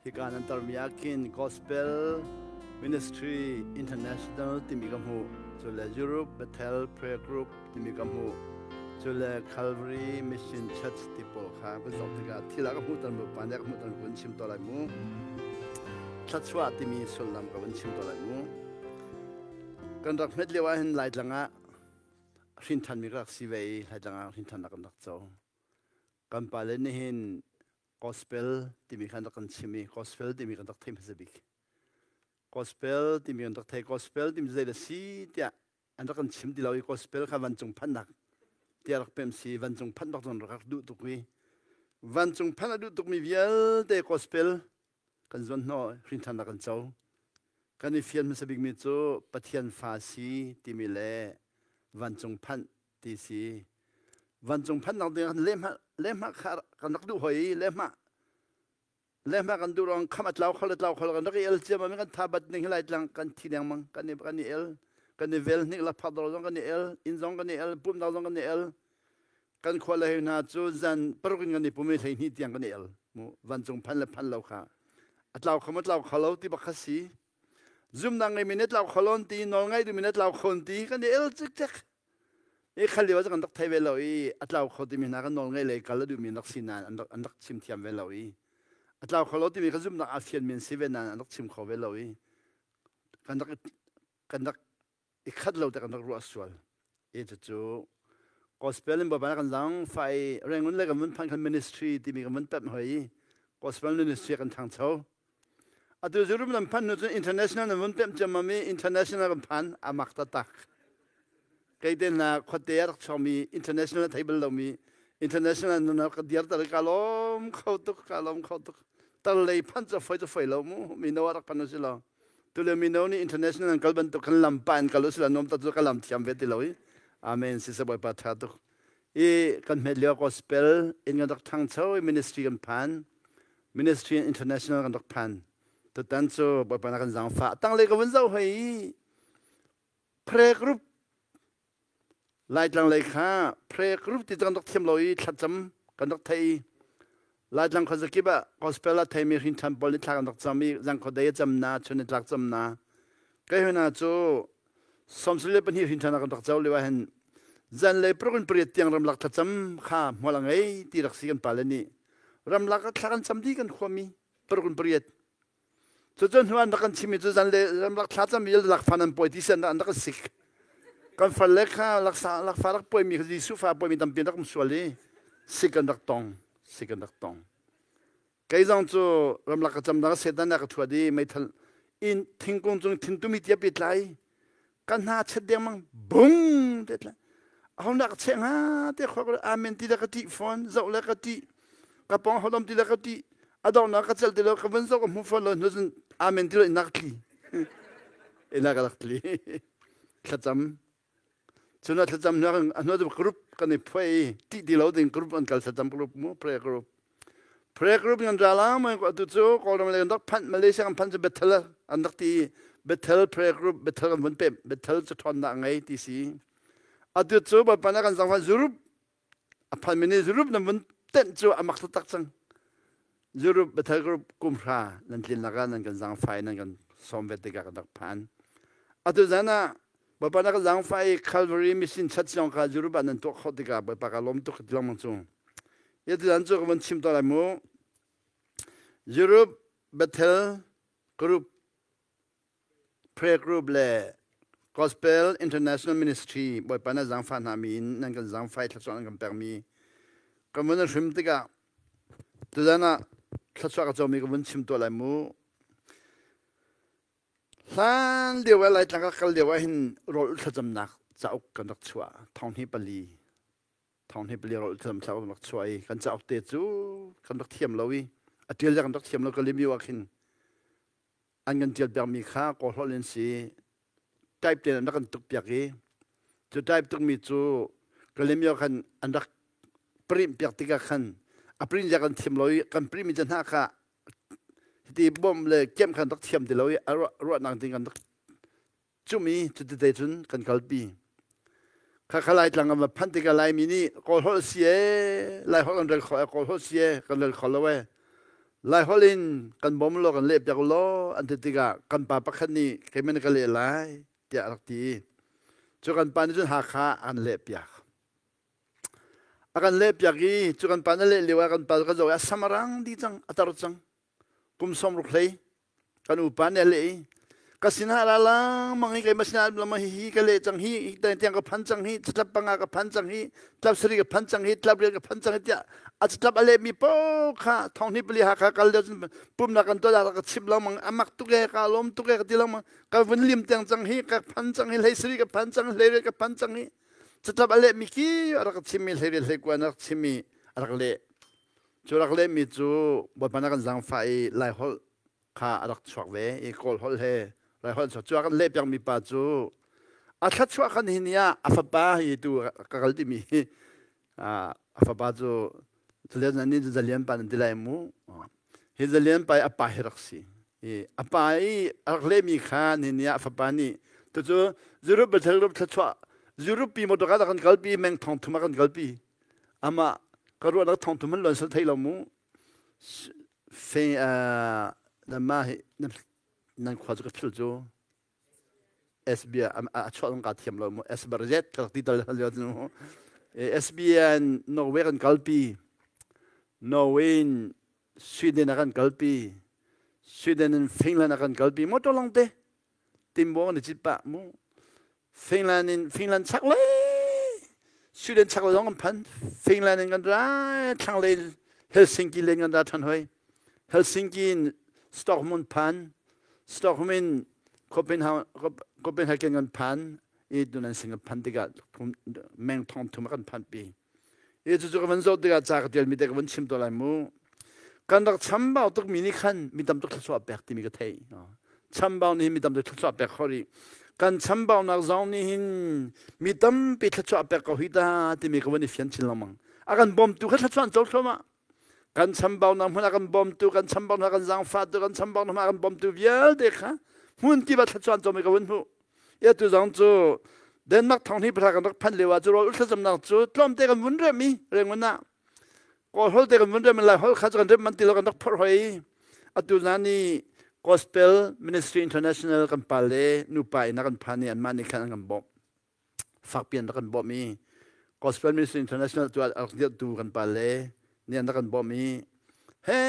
Hika nan tarmi ah khin Gospel Ministry International timi ka hmuh. Cu le Europe Bethel Prayer Group timi ka hmuh. Cu le Calvary Mission Church ti pawl kha kan zoh tikah thil ah ka hmuh tan mu pa nih ka hmuh tan vun chim to lai mu. Thluachuah timi sullam ka vun chim to lai mu. Kan rak hmet lio ah hin Laitlang ah hrin thanmi ka rak si ve i Laitlang ah hrin thannak kan rak co. Kan pale nih hin gospel timi khan rak kan chim i gospel timi kan rak thei hmasa bik. Gospel timi kan rak thei. Gospel timi zei da si tiah an rak kan chim ti lo i gospel kha vancung phannak tiah rak pem si vancung phanh bak zong rak duh tuk i vancung phanh a duh tukmi vialte gospel kan zuan hnawh hrinthannak kan co. Kan i fian hmasa bikmi cu Pathian fa si timi le vancung phanh ti si. Vancung phannak ding ah lehhmah lehhmah kha kan rak duh hoi i lehhmah lehhmah kan duh ruang kham a tlau kho le tlau kho lo kan rak i el ciammam i kan tha bat ning hi laitlang kan thi dengmang kan i kan i el kan i vel hnik lakphak dawr zong kan i el inn zong kan i el pumhnak zong kan i el kan khua le hna cu zan paruk in kan i pum i 12 tiang kan i el mu vancung phan le phan lo kha a tlau kho ma tlau kho lo ti bak kha si zumnak ngei mi ne tlau kho lon ti nawl ngai duh mi ne tlau kho ti kan i el cikcek I khal lio ah kan rak thei ve lo i a tlau kho timi hna kan nawl ngei lei kal a duhmi an rak si nain an rak an rak chim thiam ve lo i a tlau kho lo timi kha zumhnak aa fianmi an si ve nain an rak chim kho ve lo i kan rak kan rak i khat lo te kan rak ruah sual. I cucu gospel in Bawipa kan zang fa i Rangoon le kan vun phan khan ministry timi kan vun pemh hoi i gospel ministry kan ṭhangcho. Atu Zurum nan phan hnu cun international nan vun pemh ciammam i international kan phan a mak taktak. Kei te hna khuate a rak chuakmi international a thei bal lomi international nan rak ka dir tar ka lawm kho tuk ka lawm kho tuk. Tar lei phan cu foi cu foi lo mu mino a rak phan si lo. Tule mino nih international an kal bantuk khan lam pa in kal usila nuam ta cu ka lam thiam ve ti lo i. Amen siseh Bawipa tha tuk. I kan hmet lio gospel in kan rak thangcho i ministry kan phan. Ministry International kan rak phan. Tutan cu Bawipa na kan zaangfah. Tanglei ka vun zoh hoi i prayer group Laitlang lei kha prayer group ti kan rak thiam lo i thlacam kan rak thei i Laitlang khuazakip ah gospel a theimi hrinṭhan pawl nih thla kan rak cam i zangkhuadei a cam na chun i tlak cam na kei hna cu 94 hrinṭhan ah kan rak co lio ah hin zanlei paruk in pariat tiang ramlak thlacam kha hmual a ngei ti rak si kan pale nih ramlak ah thla kan cam dih kan khuami paruk in pariat cucu hnu an rak kan chimmi cu zan le ramlak thla cam mi lakfa nan pawi ti sian an rak kan sik kan fal le kha laksa lakfa rak pawimi kha Jesuh fa pawimi tampi rak um sual i sik an rak tong sik an rak tong Kei zong cu ramlak ka camnak Satan nih a ka ṭhuat i meithal in thingkung cung thintumi tia pe tlai ka hna chet dengmang bung te tlai aho nak cheh hnga te khua amen ti le ka ṭih fawn zoh le ka ṭih ka pong holom ti le ka ṭih a donghnak ka celh ti lo ka vun zoh ka hmu fawn lo hnu cun amen ti lo in nak tli ina ka rak tli thlacam Cun a thlacam hnu a hnu group kan i phuai i tih ti lo ding group an kal thlacam group mu prayer group. Prayer group kan ra la mai atu cu Kawlram lei kan rak phanh Malaysia kan phanh cu Bethel an rak ti Bethel prayer group Bethel kan vun pem Bethel cu ṭhawnnak ngei ti si. Atu cu Bawipa na kan zangfah Europe a phanmi nih Europe nan vun tenh cu a mak taktak cang. Europe Bethel Group kum hra nan tlinnak ah nan kan zaangfai nan kan sawm ve tikah kan rak phan. Atu zan ah Bawipa na kan zaangfai Calvary Mission Church zong kha Europe ah nan tuah khawh tikah Bawipa ka lawm tuk ti lengmang cu. Atu zan cu ka vun chim to lai mu. Europe Bethel Group Prayer Group le Gospel International Ministry Bawipa na zaangfah hna mi in nan kan zaangfai thluachuah nan kan pekmi kan vun hrim tikah tuzan ah thluachuah ka comi ka vun chim tuah lai mu. Hlan lio ah Laitlang ka kal lio ah hin rawl thlacamnak cauk kan rak chuah 2004 2004 rawl thlacam cauk kan rak chuah i kan cauk te cu kan rak thiam lo i a tial kan rak thiam lo ka lim ah khin an kan ṭial piakmi kha kawlholh in si type tein an rak kan tuk piak i cu type tukmi cu Kalemyo khan an rak print piak tikah khan a print zia kan thiam lo i kan print mi hna kha hiti bawm le kem khan rak thiam ti lo i a ruahnak ding kan rak cumh i cutite cun kan kalpi. Khakha Laitlang kan va phanh tikah Laimi nih Kawl holh si ee, Lai holh kan rel kho ee, Kawl holh si ee, kan rel kho lo ee. Laiholh in kan bawm law kan lehpiak law an ti tikah kan pa pakhat nih keimah nih ka leh lai tiah a rak ti i cu kan pa nih cun Hakha a kan lehpiak. A kan lehpiak i cu kan pa na leh lio ah kan pa ka zoh i a sam a rang dih cang, a tar cang. Kum 60 hlei kan upa nih a leh i ka sinah ra lengmang i keimah sinah lengmang hi hi ka leh cang hi hi tiang ka phan cang hi catlap panga ka phan cang hi tlap sarih ka phan cang hi tlap riat ka phan cang hi tiah a catlap a lehmi paoh kha thong hnih pali Hakha kal lio cun pumnak kan tuah ka chim lengmang a mak tuk e ka lawm tuk e ka ti lengmang ka vun lim tiang cang hi ka phan cang hi hlei sarih ka phan cang hlei riat ka phan cang hi catlap a lehmi ki a rak chimmi hlei riat hlei kua a rak chimmi a rak leh cu rak lehmi cu Bawipa na kan zaangfah i Laiholh kha a rak chuak ve i Kawl holh he Laiholh chuak cu a kan lehpiakmi pa cu a thlachuah khan hi ni ah a fapa hi tu ka kal timi hi a fapa cu Zalian nih Zalian pa nan ti lai mu hi Zalian pa i a pa hi rak si i a pa i a rak lehmi kha ni ni ah a fapa nih tucu Europe Bethel Europe thlachuah Europe pi motor ka kan kalpi meng thong thum a kan kalpi amah ka ruahnak thong thum an lon sal thei lo mu fe nama hi nan khua cu ka phil cu SB a chuah zong ka thiam lo mu SBRZ ka ti tal lio cu SBN Norway kan kalpi Norway in Sweden a kan kalpi Sweden in Finland a kan kalpi motor long te timbo na cit pah mu Finland in Finland chaklei Sweden chaklei zong kan phan Finland in kan ra thlanglei Helsinki len kan ra than hoi Helsinki in Stockholm phan Stockholm in Copenhagen Copenhagen kan phan i tunan sing kan phan tikah meng thong thum kan phan pi I cucu ka van zoh tikah ca ka tialmi te ka van chim to lai mu. Kan rak chambau tukmi nih khan mi tam tuk thluachuah pek timi ka theih. Chambau nih mi tam tuk thluachuah pek kho rih. Kan chambaunak zong nih hin mi tampi thluachuah pek ko hi ta timi ka van i fian chin lengmang. A kan bawmtu kha thluachuah an co thluahmah. Kan chambaunak hmun a kan bawmtu, kan chambaunak kan zaangfahtu, kan chambaunak hmun a kan bawmtu vialte kha hmun kip ah thluachuah an comi ka vun hmuh. Ya tu zong cu Denmark thong hnih pahra kan rak phanh lio ah cu rawl thlacamnak cu tlawmte kan vun rem i Rangoon ah Kawl holh te kan vun rem lai holh kha cu kan rem man ti lo kan rak phorh hoi. Atu na ni Gospel Ministry International kan pa le nupa in a kan phan i anmah nih khan an kan bawmh. Fakpi an rak kan bawmh i Gospel Ministry International tu ah rak dirhtu kan pa le nih an rak kan bawmh i he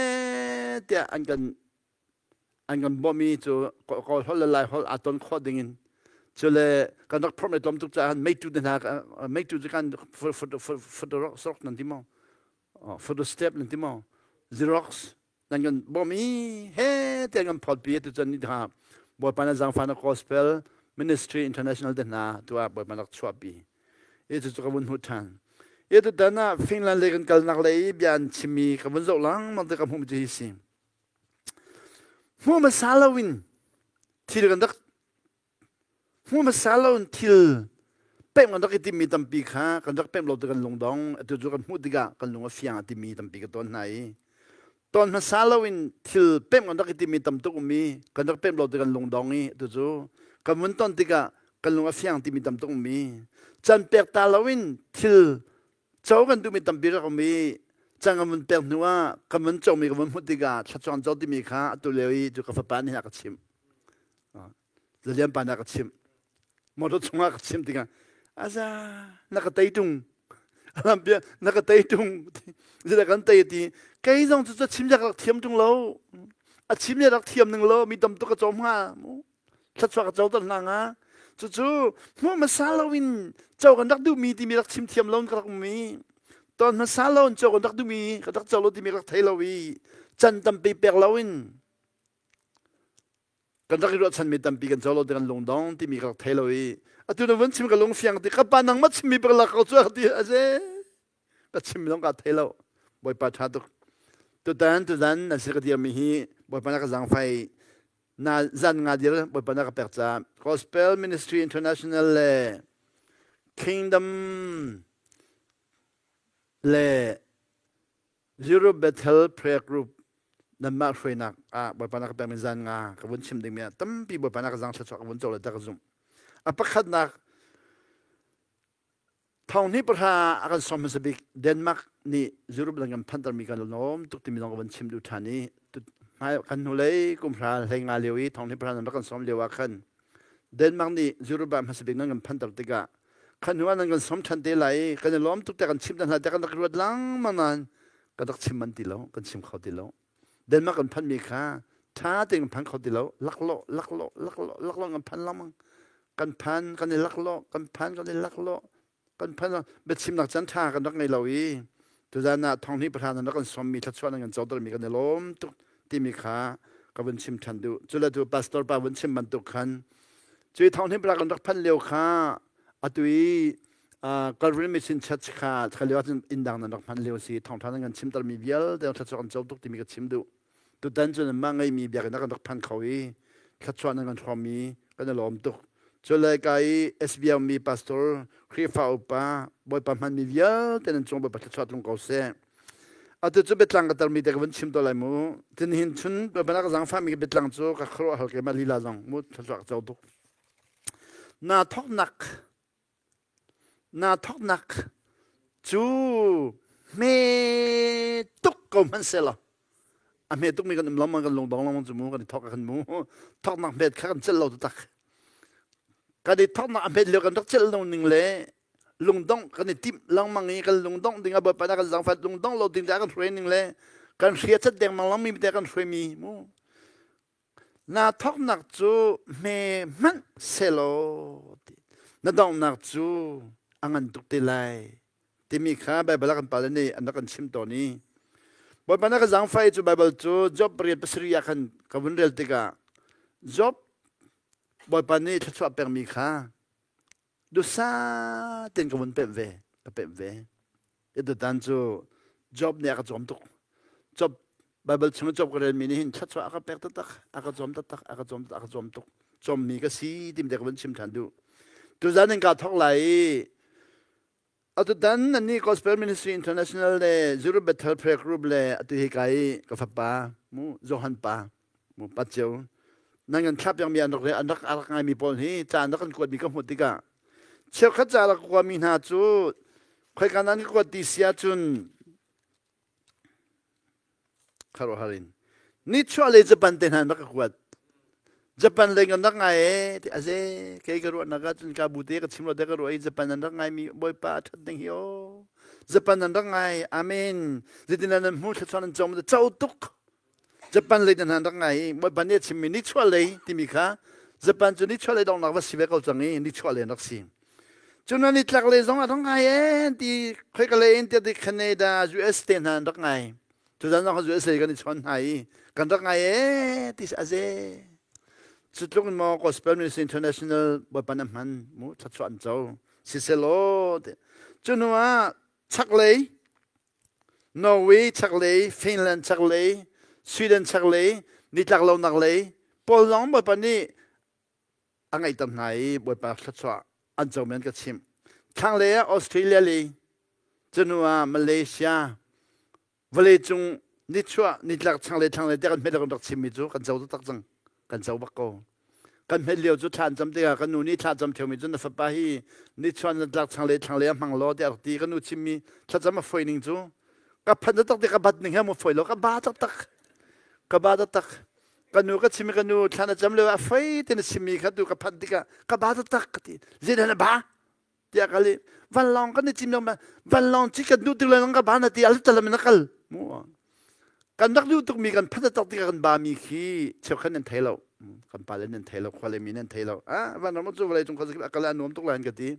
tiah an kan an kan bawmh i cu Kawl holh le Lai holh aa ton khawh ding in cu le kan rak phorh mai tlawm tuk caah meitu te hna meitu cu kan photo nan ti maw photo step nan ti maw xerox nan kan bawmh i he te kan phawt pi tu cun ni hna Bawipa na zaangfah na Gospel Ministry International te hna tu ah Bawipa rak chuah pi i cu cu ka vun hmuh ṭhan i tutan ah Finland lei kan kalnak lei i bia an chimmi ka vun zoh lengmang te ka hmuh cu hi si Hmu hmasa loin thil kan rak hmu hmasa loin thil pemh kan rak i timmi tampi kha kan rak pemh lo ti kan lungdong atu cu kan hmuh tikah kan lung a fiang a timi tampi ka ton hna i ton hmasa loin thil pemh kan rak i timmi tam tuk um i kan rak pemh lo ti kan lungdong i atu cu kan vun ton tikah kan lung a fiang timi tam tuk um i can pek ta loin thil Co kan duhmi tampi rak um i cang kan vun pek hnu ah kan vun comi kan vun hmuh tikah thlachuang co timi kha atu lio i cu ka fapa nih a ka chimh. Zalian pa nih a ka chimh. Motor chungah ka chimh tikah aza na ka tei tung alam na ka tei tung zila kan tei ti kei zong cu cu chim rak thiam tung lo a chim rak thiam ning lo mi tam tuk ka cawm hnga mu thluachuah ka coter hna hnga cucu hmuh hmasa loin co kan rak duhmi timi rak chim thiam lo in ka rak um i ton hmasa lo in co kan rak duhmi ka rak co lo timi rak thei lo i can tampi pek loin kan rak i ruahchanmi tampi kan co lo ti kan lungdong timi ka rak thei lo i atu na vun chim ka lung fiang ti ka pa nangmah chimmi bak lak ko cu ti aze ka chim zong ka thei lo bawipa ṭha tuk tutan tuzan nan si ka dirmi hi bawipa na ka zaangfai na zan nga dir bawipa na ka pek ca Gospel Ministry International le Kingdom le Europe Bethel Prayer Group nanmah hruainak ah bawipa na ka pekmi zan nga ka vun chim dingmi ah tampi bawipa na ka zang thluachuah ka vun co le ta ka zumh a pakhatnak. Thong hnih pahra a kan sawm hmasa bik Denmark nih Europe lang kan phantermi kan lawm tuk timi zong ka van chim duh ṭhan i hmai kan hnulei kum hra hlei nga lio i thong hnih pahra nan rak kan sawm lio ah khan Denmark nih Europe ah hmasa bik nan kan phanter tikah khan hnu ah nan kan sawm ṭhan te lai i kan i lawm tuk tiah kan chim hna tiah kan rak ruat lengmang nain kan rak chim man ti lo, kan chim kho ti lo. Denmark kan phanmi kha ṭha tein kan phan kho ti lo. Laklawh, laklawh, laklawh, laklawh kan phan lengmang. Kan phan, kan i laklawh, kan phan, kan i laklawh, kan phan. Biachimnak caan ṭha kan rak ngei lo i tuzan ah thong hnih pahra nan rak kan sawmmi thluachuah nan kan cotermi kan i lawm tuk timi kha ka vun chim ṭhan duh. Cu le tu pastor pa vun chim bantuk khan cui thong hnih pahra kan rak phanh lio kha atu i Calvary Mission Church kha kha lio ahcun inn dang nan rak hman lio si. Thawngṭha nan kan chimtermi vialte thluachuah kan co tuk timi ka chim duh. Tutan cu nanmah ngeimi biakinn ah kan rak phan kho i thluachuah nan kan hrawmmi kan i lawm tuk. Cu le ka i SBM mi pastor, Khrihfa upa, Bawipa hmanmi vialte nan cung Bawipa thluachuah tlung ko seh. Atu cu biatlang ka tarmi te ka vun chim to lai mu. Tin hin chun Bawipa na ka zaangfahmi biatlang cu ka khuaruah hal keimah lila zong mu thluachuah ka co tuk. Na thawknak Naa thawknak cu hme tuk ko hmanh sehlaw a hme tukmi kan um lengmang, kan lungdong lengmang cu mu, kan i thawk kan mu thawknak hmet kha kan celh lo taktak. Kan i thawknak a hmet lio kan rak celh lo ning le lungdongh kan i timh lengmang i kan lungdongh ding a Bawipa nih a kan zaangfah lungdongh lo ding tiah a kan hruai ning le kan hria cat dengmang lengmi te kan hruaimi mu. Na thawknak cu hme hmanh selaw na donghnak cu a ngan tuk te lai timi kha Baibal ah kan pale nih an rak kan chim tawn i Bawipa na ka zaangfah i cu Baibal cu Job 8:7 ah khan ka vun rel tikah Job Bawipa nih thluachuah pekmi kha dusa tein ka vun pemh ve ka pemh ve. Tutan cu Job nih a ka cawm tuk. Job Baibal chung i Job ka relmi nih hin thluachuah a ka pek taktak, a ka cawm taktak, a ka cawm a ka cawm tuk. Cawmmi ka si timi te ka vun chim ṭhan duh. Tuzan in kaa thawk lai i atutan nannih Gospel Ministry International le Zuru Bethel Prayer Group le atu hi ka i ka fapa mu Johan pa mu pa cio nan kan thlap piakmi an rak an rak a rak ngaimi pawl hi ca an rak kan kuatmi ka hmuh tikah cheukhat ca rak kuami hna cu Khoika nan ka kuat ti si ahcun khuaruahhar in nichuah lei Japan te hna an rak ka kuat. Japan lei kan rak ngai ee ti aze kei ka ruahnak ahcun ka bu te ka chim lo te ka ruah i Japan an rak ngaimi Bawipa a ṭhat ding hi aw. Japan an rak ngai. Amen. Zeitin nan hmu thluachuah nan cawm co tuk. Japan lei hna rak ngai i Bawipa nih a chimmi nichuah lei timi kha Japan cu nichuah lei donghnak va si ve ko cang i nichuah lei an rak si. Cun nitlak lei zong a rak ngai en ti khoika lei in tiah Canada, US te hna an rak ngai. Tuzan zong US lei kan i chawn hna i kan rak ngai e ti a ze. Cu tluk in maw Gospel Ministry International Bawipa na hman mu thluachuah an co. Siselaw ti. Cu hnu ah chaklei Norway chaklei, Finland chaklei, Sweden chaklei, nitlak lonak lei pawl zong Bawipa nih a ngeihter hna i Bawipa thluachuah an co men ka chimh. Thlanglei ah Australia lei, cunu ah Malaysia, vawleicung nichuah nitlak changlei thlanglei tiah kan hmet kan rak chimmi cu kan co taktak cang. Kan co bak ko. Kan hmet lio cu thla an cam tikah kan nu nih thla cam ṭheomi cu na fapa hi nichuan na tlak changlei thlanglei a hmang law tiah a rak ti. Ka nu chimmi thlacam a foi ning cu ka phan taktak ti ka bat ning he mu foi lo, ka ba taktak, ka ba taktak. Ka nu ka chim i ka nu thla na cam lio a foi te na chimmi kha tu ka phanh tikah ka ba taktak ka ti. Zeidah na ba? Tiah ka leh. Vanlawng kan i cim lengmang, vanlawng ci kan duh tik le ka ba na ti al talam in a kal mu. Kan rak duh tukmi kan phat tak tikah kan ba mi khi cheukhat nan thei lo, kan pale nan thei lo, khuale mi nan thei lo. Ah, vanram cu vawlei cung khuazakip a kal a nuam tuk lai an ka ti.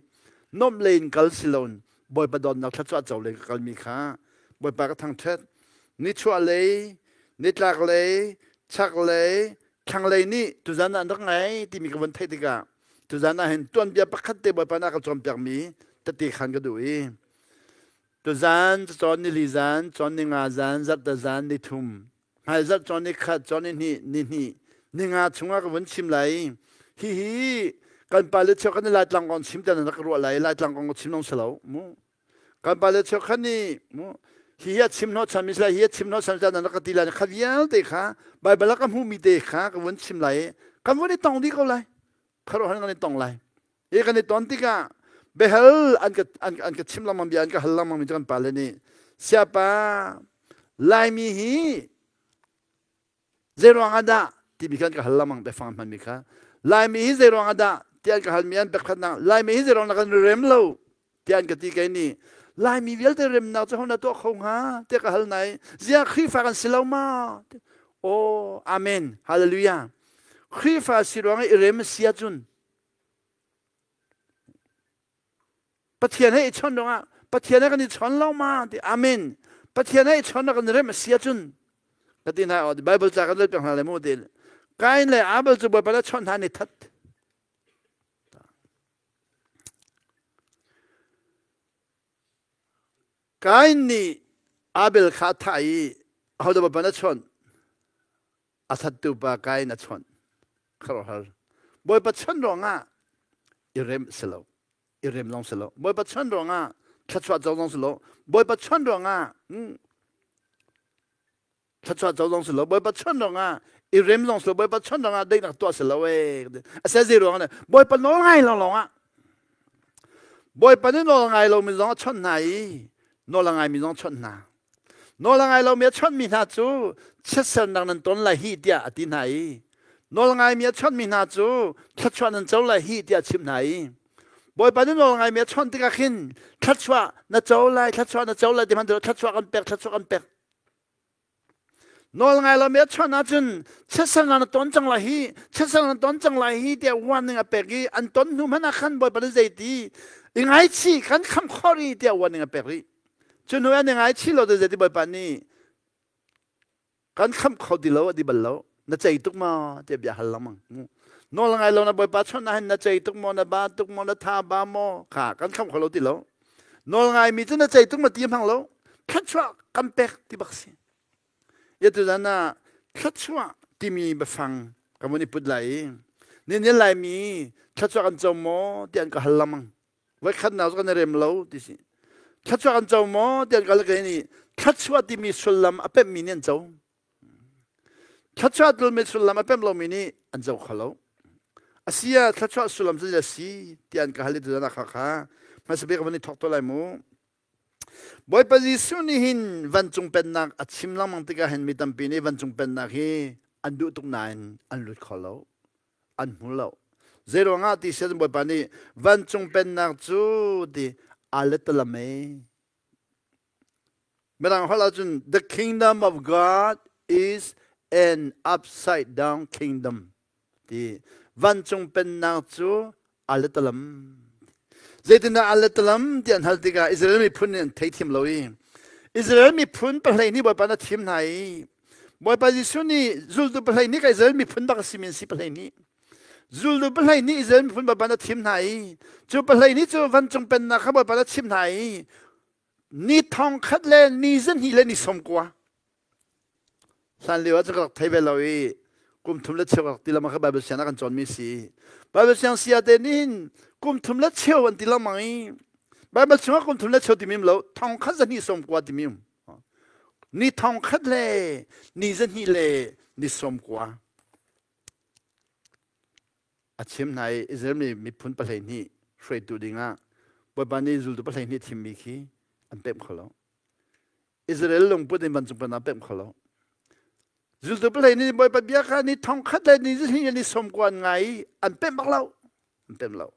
Nomh lei in kal si loin Bawipa donnak thluachuah co lei ka kalmi kha Bawipa ka thangṭhat. Nichuah lei, nitlak lei, chak lei, thlanglei nih tuzan ah an rak ngai timi ka vun theih tikah tuzan ah hin tuanbia pakhat te Bawipa nih a ka cawnpiakmi tete khan ka duh i tuzan cawn nili zan, cawn ni nga zan, zarhte zan ni thum, hmaizarh cawn ni khat, cawn ni hnih, ni hnih, ni nga chungah ka vun chim lai. Hihi kan pale cheu kan i Laitlang kong chim te nan rak ruah lai. Laitlang kong ka chim long si lo mu. Kan pale cheukhat nih mu hi a chim hnawh chan mi hi a chim hnawh chan nan rak ka ti lai. Kha vialte kha Baibal ah ka hmuhmi te kha ka vun chim lai i kan vun i tong dih ko lai. Khuaruahhar kan i tong lai. I kan i ton tikah. Biahal an ka an ka chim lengmang bia an ka hal lengmang mi cu kan pale nih siapa Laimi hi zeiruang ah dah timi kha an ka hal lengmang biafang hmanmi kha Laimi hi zeiruang ah dah ti an ka halmi an pekhatnak Laimi hi zeiruang dah kan rem lo tiah an ka ti kei nih Laimi vialte remnak cu ho na tuah kho hnga tiah ka hal nai ziah Khrihfa kan si lo ma Oh amen hallelujah Khrihfa si ruang i rem si ahcun Pathian he i chon ruangah Pathian he kan i chon lo ma ti amen Pathian he i chon kan rem si ahcun ka ti hna Bible ca kan rel piak hna le mu ti Kain le Abel cu Bawipa le chon hna ni that Kain nih Abel kha a thah i ahodah Bawipa a chawnh? A thattu pa Kain a chawnh. Khuaruahhar. Bawipa chawnh ruangah i rem si lo. I rem zong si lo. Bawipa chawnh ruangah thluachuah co zong si lo. Bawipa chawnh ruangah thluachuah co zong si lo bawipa chawnh ruangah i rem zong si lo bawipa chawnh ruangah daihnak tuah si lo ee a se zei ruangah bawipa nawl ngai lo lawngah bawipa nih nawl ngai lomi zong a chawnh hna i nawl a ngaimi zong chawnh hna nawl a ngai lomi a chawnhmi hna cu chiatsernak nan ton lai hi tiah a ti hna i nawl ngaimi a chawnhmi hna cu thluachuah nan co lai hi tiah a chimh hna i Bawipa nih nawl ngaimi a chawnh tikah khin thluachuah na co lai thluachuah na co lai ti hmanh thluachuah kan pek thluachuah kan pek Nawl ngai lomi a chawnh ahcun chiatsernak na ton cang lai hi, chiatsernak na ton cang lai hi tiah warning a pek i an ton hnu hmanh ah khan Bawipa nih zeiti i ngaichih kan khamh khawh rih tiah warning a pek rih. Cu hnu an i ngaichih lo te zeiti Bawipa nih kan khamh kho ti lo a ti bal lo. Na cei tuk maw tiah bia hal lengmang. Nawl ngai lo na Bawipa chawnh ah hin na cei tuk maw, na ba tuk maw, na tha ba maw kha kan khamh kho lo ti lo. Nawl ngaimi cu na cei tuk ma ti hmang lo. Thluachuah kan pek ti bak si. Ya tu zan ah thluachuah timi biafang ka mun i put lai i ni ni laimi thluachuah kan co maw ti an ka hal lengmang. Voi khat nak cu kan i rem lo ti si. Thluachuah kan co maw ti an ka hal ka ni thluachuah timi sullam a pemmi nih an co. Thluachuah tulmi sullam a pem lomi nih an co kho lo. A si ah thluachuah sullam cu a si ti an ka hal i tu zan ah kha kha hmasa bik van i thawk to lai mu. Bawipa Jesuh nih hin vancung pennak a chim lengmang tikah hin mi tampi nih vancung pennak hi an duh tuk nain an lut kho lo, an hmu lo. Zeiruangah ti sian Bawipa nih vancung pennak cu ti aa let e. Mirang holh ahcun the kingdom of God is an upside down kingdom ti vancung pennak cu aletalam zeitindah aletalam ti an hal tikah Israel miphun nih an theithiam lo i Israel miphun pahlei nih Bawipa na thim hna i Bawipa Jesuh nih zultu pahlei nih ka Israel miphun bak a simi an si pahlei nih zultu pahlei nih Israel miphun Bawipa na thim hna i cu pahlei nih cu vancung pennak kha Bawipa na chim hna i ni thong khat le ni zahnih le ni sawm kua Hlan lio ah cun ka rak thei ve lo i kum thum le cheu ka rak ti lengmang kha Bible siang ah kan cawnmi si. Bible siang sia te nih hin kum thum le cheu an ti lengmang i Bible chungah kum thum le cheu timi um lo thong khat zahnih sawm kua timi um. Ni thong khat le ni zahnih le ni sawm kua a chim hna i Israel mi miphun 12 hruaitu dingah Bawipa nih zultu 12 thimmi khi an pemh kho lo. Israel lungput in vancung pennak pemh kho lo. Zultu palei nih Bawipa bia kha ni thong khat le ni zahnih le ni sawm kua an ngai i an pemh bak lo. An pemh lo.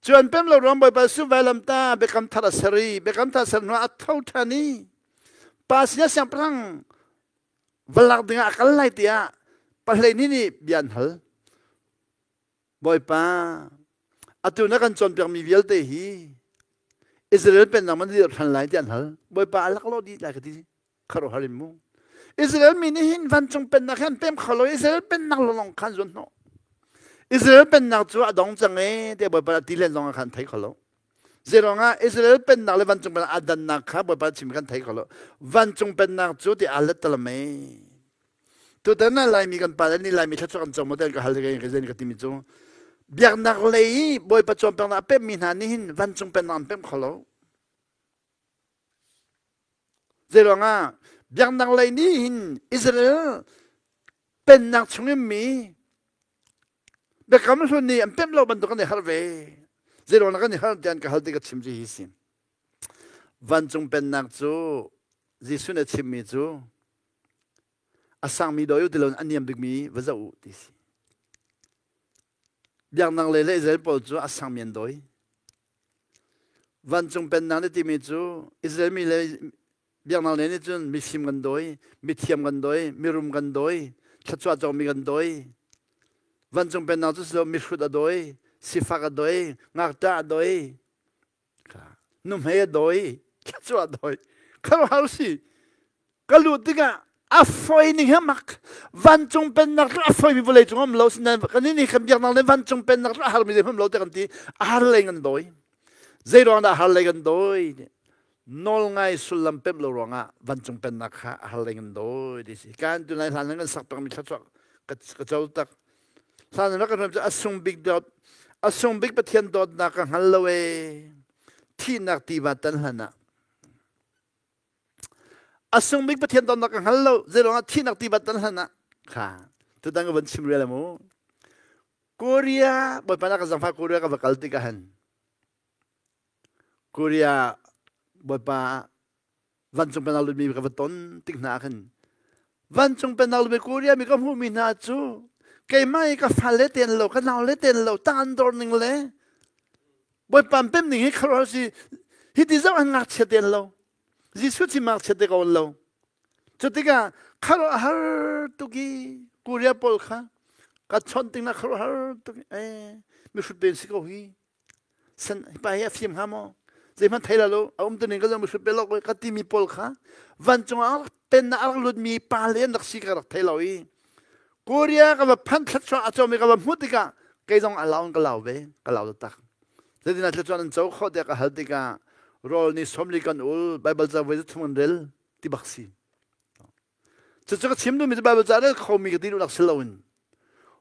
Cu an pemh lo ruang Bawipa su vailam ta biakam thar a ser i biakam thar ser hnu ah a tho ṭhan i pa sinah siangpahrang va lak dingah a kal lai tiah pahlei nih nih bia an hal. Bawipa, atu na kan cawnpiakmi vialte hi Israel pennak man dirh ṭhan lai ti an hal. Bawipa a lak lo dih lai ka ti. Khuaruahhar in mu. Israel mi nih hin vancung pennak hi an pem kho lo. Israel pennak lawng khan zuan hnawh. Israel pennak cu a dong cang e tiah Bawipa a ti len zong ah khan thei kho lo. Zeiruangah Israel pennak le vancung pennak aa dannak kha Bawipa chim kan thei kho lo. Vancung pennak cu ti aa let talam e. Tutan ah Laimi kan pa le nih Laimi thluachuah kan co maw ka hal ka zen ka timi cu biaknak lei i Bawipa cawnpiaknak a pemmi hna nih hin vancung pennak an pemh kho lo. Zeiruangah biaknak lei nih hin Israel pennak chungin mi biakam hlun nih an pemh lo bantuk an i harh ve. Zeiruang dah kan i harh tiah an ka hal ti ka chim cu hi si. Vancung pennak cu Jesuh nih a chimmi cu a sangmi dawi u ti loin a niam bikmi va zoh u ti si. Biaknak lei le Israel pawl cu a sangmi an dawi. Vancung pennak nih timi cu Israel mi le biaknak lei nih cun mifim kan dawi, mithiam kan dawi, mirum kan dawi, thluachuah cawkmi kan dawi. Vancung pennak cu si lo mihrut a dawi, sifak a dawi, ngakṭah a dawi, nuhmei a dawi, thluachuah a dawi. Khuaruahhar si. Ka luh tikah a fawi ning hi mak. Vancung pennak cu a fawimi vawlei cung um lo sinain kan nih kan biaknak le vancung pennak cu a harmi zeihmanh lo tiah kan ti. A har lei kan dawi. Zei ruang dah a har lei kan dawi? Nawlngai sullam pemh lo ruangah vancung pennak kha a har lei kan dawi ti si. Kan tu lai hlan kan sak pengmi thluachuah ka co tak. Hlan rak kan cu a sung bik dawt a sung bik Pathian dawtnak ka hngal lo ee. Thihnak tiva tan hlan ah a sung bik Pathian dawtnak ka hngal lo zei ruangah thihnak tiva tan hlan ah kha tutan ka van chim rial mu. Korea Bawipa na ka zangfah Korea ka va kal tikah han Korea Bawipa vancung pennak lutmi ka va ton tik hna ah khan vancung pennak lutmi Korea mi ka hmuhmi hna cu keimah i ka fale ten lo ka nau le ten lo tang an dor ning le Bawipa an pem ning hi khuaruahhar si hi ti zoh an ngakchia ten lo Jesuh chim ngakchia te ko lo cu tikah khuaruahhar tuk i Korea pawl kha ka chawnh ting na khuaruahhar tuk eh mihrut pen si ko hi san pa hi a fim hnga maw zeihmanh thei la lo a um tuning ka zong mihrut pe lok ka timi pawl kha vancung ah pennak a rak lutmi pa le an rak si ka rak thei lo i Korea ka va phan thluachuah a comi ka va hmuh tikah kei zong a lau in ka lau ve ka lau taktak zeitinah thluachuah an co khawh tiah ka hal tikah rawl ni 40 kan ul Bible ca voi thum kan rel ti bak si Cucu ka chim duhmi cu Baibal ca rel khomi ka ti duhnak si loin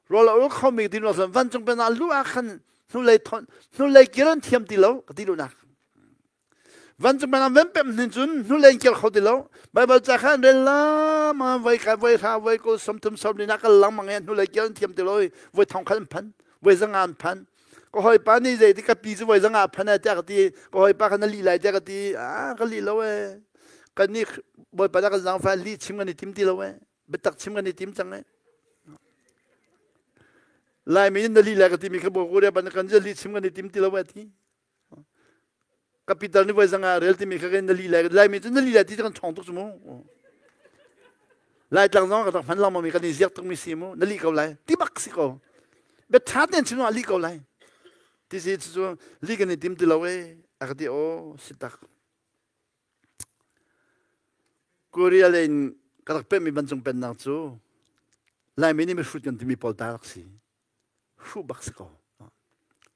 rawl a ul khomi ka ti duhnak si loin vancung pennak lu ah khan hnulei thon hnulei kir an thiam ti lo ka ti duhnak. Vancung pennak ven pem hnin cun hnulei in kir kho ti lo. Baibal ca kha an rel la ma voi ka voi hra voi kul 30 sawm na kal lang mang hnulei kir an thiam ti lo i voi thong khat an phan voi zanga an phan ka hawipa nih zei ti ka pi cu voi zanga phan tiah ka ti ka hawipa kha na lih lai tiah ka ti ah ka lih lo e kan nih bawipa na kan zaangfah lih chim kan i tim ti lo e biatak chim kan i tim cang e Laimi nih na lih lai ka timi kha Korea ban kan lih chim kan i tim ti lo e ti Capital nih voi zanga rel timi kha na lih lai Laimi cu na lih lai ti kan ṭhawng tuk cu mu Laitlang zong ka rak hman lengmang mi kan i ziak tukmi si mu na lih ko lai ti bak si ko bia ṭha tein chim lih ko lai ti si cu lih kan i tim ti lo e a ka ti aw si tak Korea lei in ka rak pehmi vancung pennak cu Laimi nih mihrut kan timi pawl ta rak si hruh bak si ko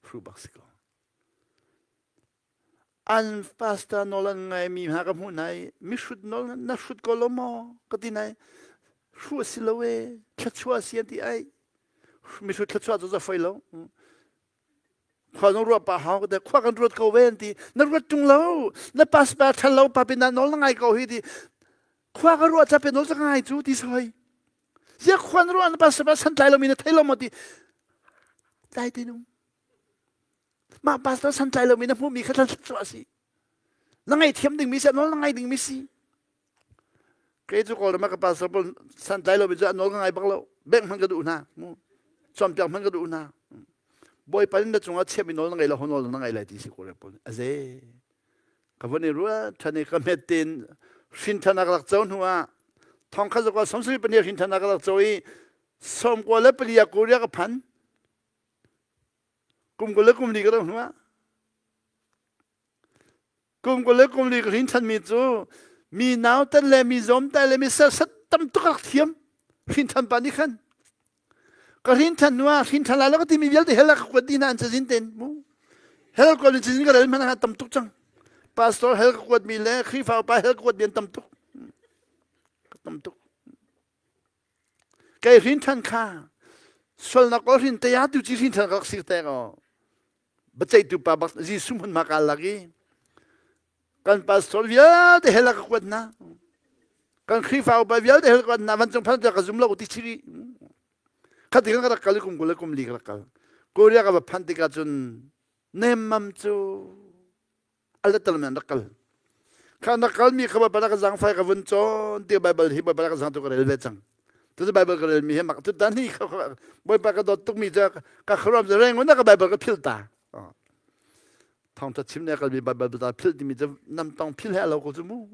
hruh bak si ko An pastor nawl an ngaimi hna ka hmuh hna i mihrut nawl na hrut ko lo maw ka ti nai hruh a si lo e thluachuah a si an ti ai mihrut thluachuah cu za foi lo khua zong ruah pa hau ka khua kan ruat ko ve an ti na ruat tung lo na pastor thal lo pa pin nawl na ngai ko hi ti khua ka ruah cha pe nawl ka ngai cu ti soi zia khua na ruah na pastor san tlai lo mi na thei lo maw ti tlai te nung Mah pastor santlai lomi na hmuhmi kha thluachuah a si. Na ngaihthiam dingmi si, a nawl na ngai dingmi si. Kei cu Kawlram ah ka pastor pawl santlai lomi cu a nawl ka ngai bak lo. Bank hmanh ka duh hna. Cawnpiak hmanh ka duh hna. Bawipa nih na cungah chiahmi nawl na ngei lo, ho nawl na ngai lai ti si Kawlram pawl nih. A ze. Ka von i ruat ṭhan i ka hmet tein hrin ṭhan a ka rak co hnu ah thong khat zakua 74 hrin ṭhan a ka rak co i 94 ah Korea ka phan. Kum 20 le kum li ka rak hnu ah kum 20 le kum li ka hrin ṭhanmi cu mi nautan le mi zawmtai le mi serhsat tam tuk rak thiam hrin ṭhan pa nih khan ka hrin ṭhan hnu ah hrin ṭhan lai lo ka timi vialte hell ah ka kuat dih hna an cazin ten mu hell kuat in cazin ka rel hmanh ah tam tuk cang pastor hell ka kuat mi le Khrihfa upa hell ka kuat mi an tam tuk tam tuk Kei hrin ṭhan kha sualnak aw hrin te tu ci hrin ṭhan ka rak si te ko. Biaceihtu pa bak Jesuh hmunhma kaa lak i kan pastor vialte hell ah ka kuat hna. Kan Khrihfa upa vialte hell ka kuat hna. Vancung phan ka zum lo ti chiri. Khati kan ka rak kal i kum 24 ka rak kal. Korea ka va phanh tikah cun Nemmam cu alatal men rak kal. Kha na kal mi kha Baibal ka zang fai ka vun cawn ti Baibal hi Baibal ka zang tu ka rel ve cang. Tu Baibal ka rel mi hi mak tu tan hi Bawipa ka dawt tuk mi cu ka khuaruam cu reng na ka Baibal ka phil ta. Thawngtha chim ne kal mi Baibal ta phil timi cu nam tong phil he alo ko cu mu.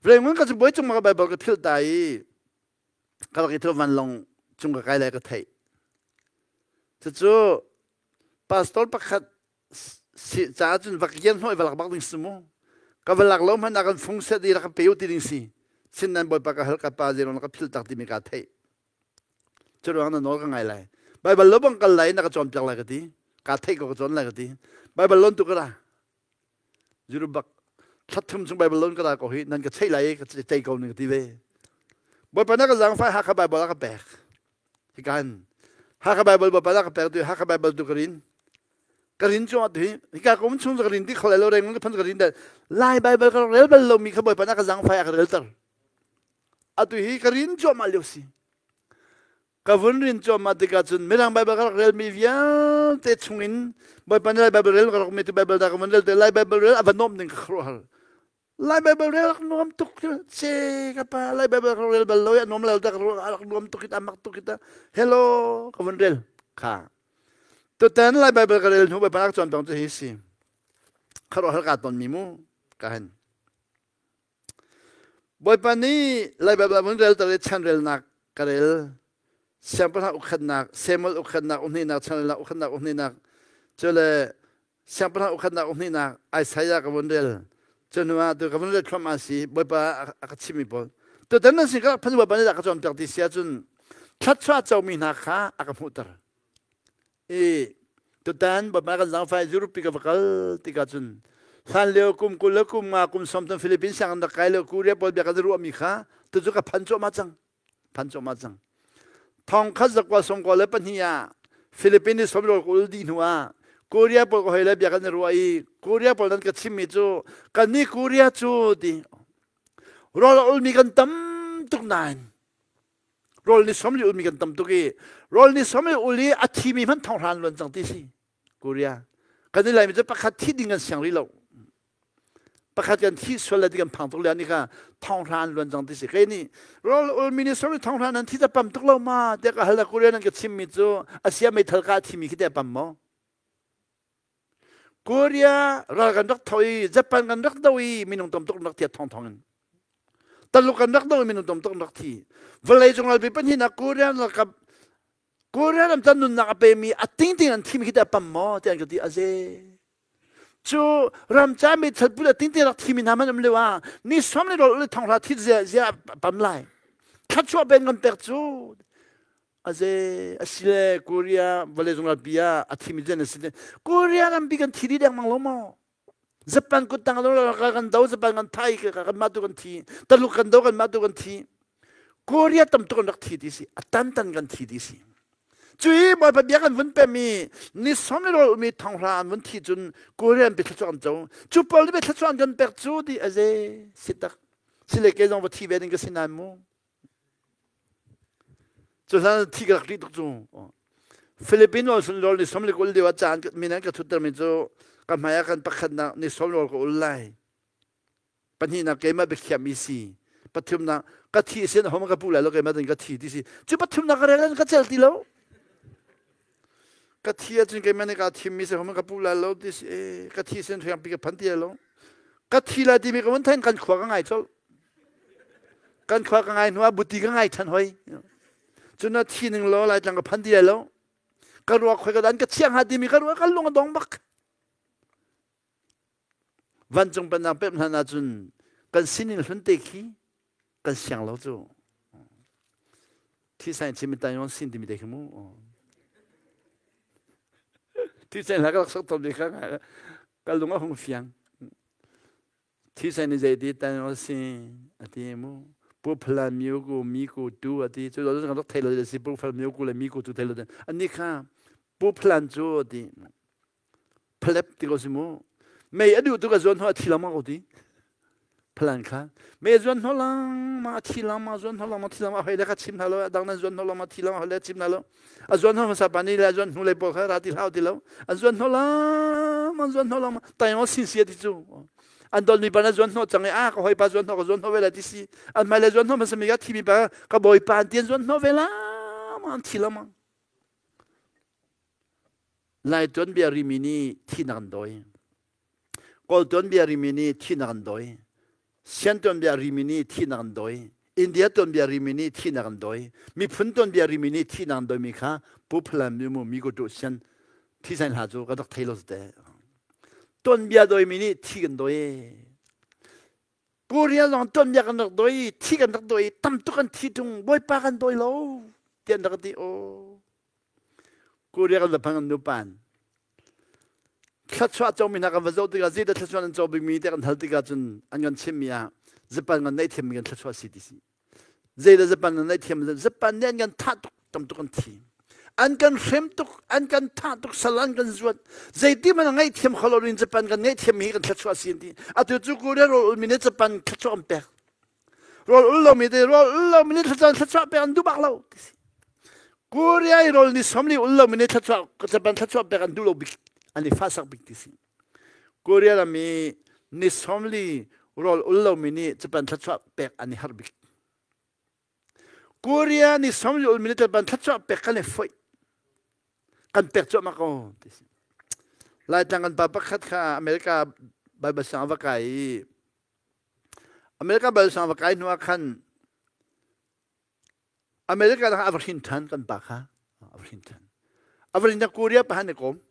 Reng ka cu bawi cung ma ka Baibal ka phil ta i ka rak i thu vanlawng cung ka kai lai ka theih. Cucu pastor pakhat si caah cun va kian hnawh i va lak bak ding si mu. Ka va lak lo hmanh ah kan fung set i rak ka pe u ti ding si. Sin nan bawipa ka hal ka pa zeiruang ka phil tak timi ka theih. Cu ruang na nawl ka ngai lai. Baibal lo bang kal lai na ka cawnpiak lai ka ti. Ka theih ko ka cawn lai ka ti. Baibal lon tu ka ra. Zuru bak thla thum chung Baibal lon ka ra ko hi nan ka cheih lai i ka cei ko ning ka ti ve. Bawipa na ka zaangfai Hakha Baibal a ka pek. Hikan Hakha Baibal Bawipa na ka pek tu Hakha Baibal tu ka rin. Ka rin chung tu hi hika kum chung ka rin ti kho lai lo reng ka phan ka rin da Lai Baibal ka rel bal lo mi kha Bawipa na ka zaangfai a ka rel ter. Atu hi ka rin cuahmah lio si. Ka vun rin cuahmah tikah cun Mirang Baibal ka rak relmi vialte chungin Bawipa nih Lai Baibal rel ka rak mi tu Baibal dah ka vun rel te Lai Baibal rel a va nuam ding ka khuaruahhar. Lai Baibal rel rak nuam tuk ce ka pa Lai Baibal ka rel bal lo ya nuam lo ta ka rak nuam tuk ita mak tuk ita hello ka vun rel kha tutan Lai Baibal ka rel hnu Baibal ka cawn tong cu hi si kharuahhar ka ton mi mu ka hen Bawipa nih Lai Baibal vun rel ter i chanrelnak ka rel. Siangpahrang ukhatnak, Samuel ukhatnak uhnihnak, chanrelnak ukhatnak uhnihnak, cu le siangpahrang ukhatnak uhnihnak Isaiah ka vun rel. Cu hnu ah tu ka vun rel thluahmah si Bawipa a ka chimmi pawl. Tutan nan sin ka phan Bawipa nih a ka cawnpiak ti si ahcun thluachuah comi hna kha a ka hmuhter. I tutan Bawipa kan zaangfai Europe ka va kal tikah cun hlan lio kum 20 le kum nga kum 30 Philippines sianginn rak kai lio Korea pawl bia kan ruahmi kha tucu ka phan cuahmah cang phan cuahmah cang thong khat zakua sawmkua le pahnih ah Philippines ni sawm ka ul dih hnu ah Korea pawl ka hoi le bia kan i ruah i Korea pawl nan ka chimmi cu kan nih Korea cu ti rawl a ulmi kan tam tuk nain Rawl ni som li ulmi kan tam tuk i rawl ni som li ul i a thimi hmanh thong hran luan cang ti si Korea. Kan i Laimi cu pakhat thi ding kan siang rih lo. Pakhat kan thi sual le ti kan phang tuk le ni kha thong hran luan cang ti si. Kei nih rawl ulmi ni som li thong hran nan thi ta pam tuk lo ma tiah ka hal le Korea nan ka chimmi cu asia meithal ka thimi khi te pam maw? Korea ral kan rak tho i Japan kan rak do i minung tam tuk rak thiat thong thong in Taluk kan rak do i minung tam tuk rak thi. Vawlei cung ralpi pahnihnak Korea ralkap Korea ram tan nunnak a pemi a tingting an thim khi te pam maw ti an ka ti aze. Cu ram ca mi thalpul a tingting rak thimi hna man um lio ah ni som le rol le thong hla thit zia zia pam lai. Thluachuah ben kan pek cu Aze asile Korea vawlei cung ralpi ah a thimi zen a si. Korea rampi kan thi dih dengmang lo maw? Japan kuttang lo kan do Japan kan thai kan mah tu kan thi. Taluk kan do kan mah tu kan thi. Korea tam tuk kan rak thi ti si. A tan tan kan thi ti si. Cui Bawipa bia kan vun pemi ni som le rol mi thonghra an vun thi cun Korea an pe thluachuah an co. Cu pawl nih thluachuah an kan pek cu ti aze si tak. Sile ke zong va thi ve ding ka si nain mu. Cu hlan thi ka rak ṭih tuk cu. Philippine rawl sun rawl ni som le ka ul lio ah caan min an ka thuttermi cu ka hmai ah kan pakhatnak ni som rawl ka ul lai. Pahnihnak keimah biakhiahmi si. Pathumnak ka thi sin hom ka pu lai lo keimah tin ka thi ti si. Cu pathumnak ka rel ka cel ti lo. Ka thi ahcun keimah nih kaa thimmi si hom ka pu lai lo ti si. Ka thi sin hriangpi ka phan ti lo. Ka thi lai timi ka vun thein kan khua ka ngai colh. Kan khua ka ngai hnu ah buti ka ngai ṭhan hoi. Cun na thi ning law Laitlang ka phan ti lai lo. Ka ruak khoi ka dan ka chiah hnga timi ka ruak ka lung a dong bak. Vancung pennak pemh hlan ahcun kan sining hlun te khi kan siang lo cu. Thi sai chim ta yon sin timi te khi mu. Thi sai la ka rak sok tom kha ka lung a hung fiang. Thisen ni zei ti tan a si a ti mu. Pu phla miu ku mi ku tu a ti cu lo kan rak thei lo si pu phla miu ku le mi ku tu thei lo ani kha pu phlan cu a ti phlep ti ko si mu mei a duh tu ka zawn ho a thi lengmang ko ti. Phalan kha me zuan hno lang ma thi lang ma zuan hno lang ma thi lang ma hoi le kha chim hna lo dang nan zuan hno lang ma thi lang hoi le chim hna lo a zuan hno hmasa pa ni le zuan hnu le pawl kha ra ti hlau ti lo an zuan hno lang ma zuan hno lang ma tai ngo sin sia ti cu an don mi pa na zuan hno chang a ka hoi pa zuan hno ka zuan hno ve la ti si an mai le zuan hno hmasa mi ka thi mi pa ka boi pa an tian zuan hno ve la ma an thi la ma Lai tuan bia ri mi ni thi nak an doi Kawl tuanbia rimi nih thihnak an dawi. Sian tuanbia rimi nih thihnak an dawi. India tuanbia rimi nih thihnak an dawi. Miphun tuanbia rimi nih thihnak an dawimi kha Pu Phalan mi mu mi ko tu sian thi sain hla cu ka rak thei lo te. Tuanbia dawimi nih thi kan dawi. Korea zong tuanbia kan rak dawi, thi kan rak dawi, tam tuk kan thi tung, Bawipa kan dawi lo, ti an rak ti. Oh. Korea kan va phang an nupan. Thluachuah comi hna kan va zoh tikah zeidah thluachuah nan co bikmi tiah kan hal tikah cun an kan chimmi ah Japan kan neihthiammi kan thluachuah si ti si. Zeidah Japan kan neihthiam Japan nih an kan thah tuk tam tuk an thi. An kan hrem tuk, an kan thah tuk, sal an kan zuat. Zeiti hmanh ngaihthiam kho lo in Japan kan ngaihthiammi hi kan thluachuah si an ti. Atu cu Korea rawl ulmi nih Japan thluachuah an pek. Rawl ul lomi te rawl ul lomi nih thluachuah thluachuah pek an duh bak lo. Ti si. Korea i rawl ni somli ul lomi nih thluachuah Japan thluachuah pek an duh lo bik an i fahsak bik ti si. Korea ram i ni somli rawl ul lomi nih Japan thluachuah pek an i harh bik. Korea ni somli ulmi nih Japan thluachuah pek kan i foih. Kan pek cuahmah ko ti si. Laitlang kan pa pakhat kha America Bible siang a va kai i America bal sang va kai hnu ah khan America ah a va hrin ṭhan kan pa kha a va hrin ṭhan. A va hrin Korea pa han i kom.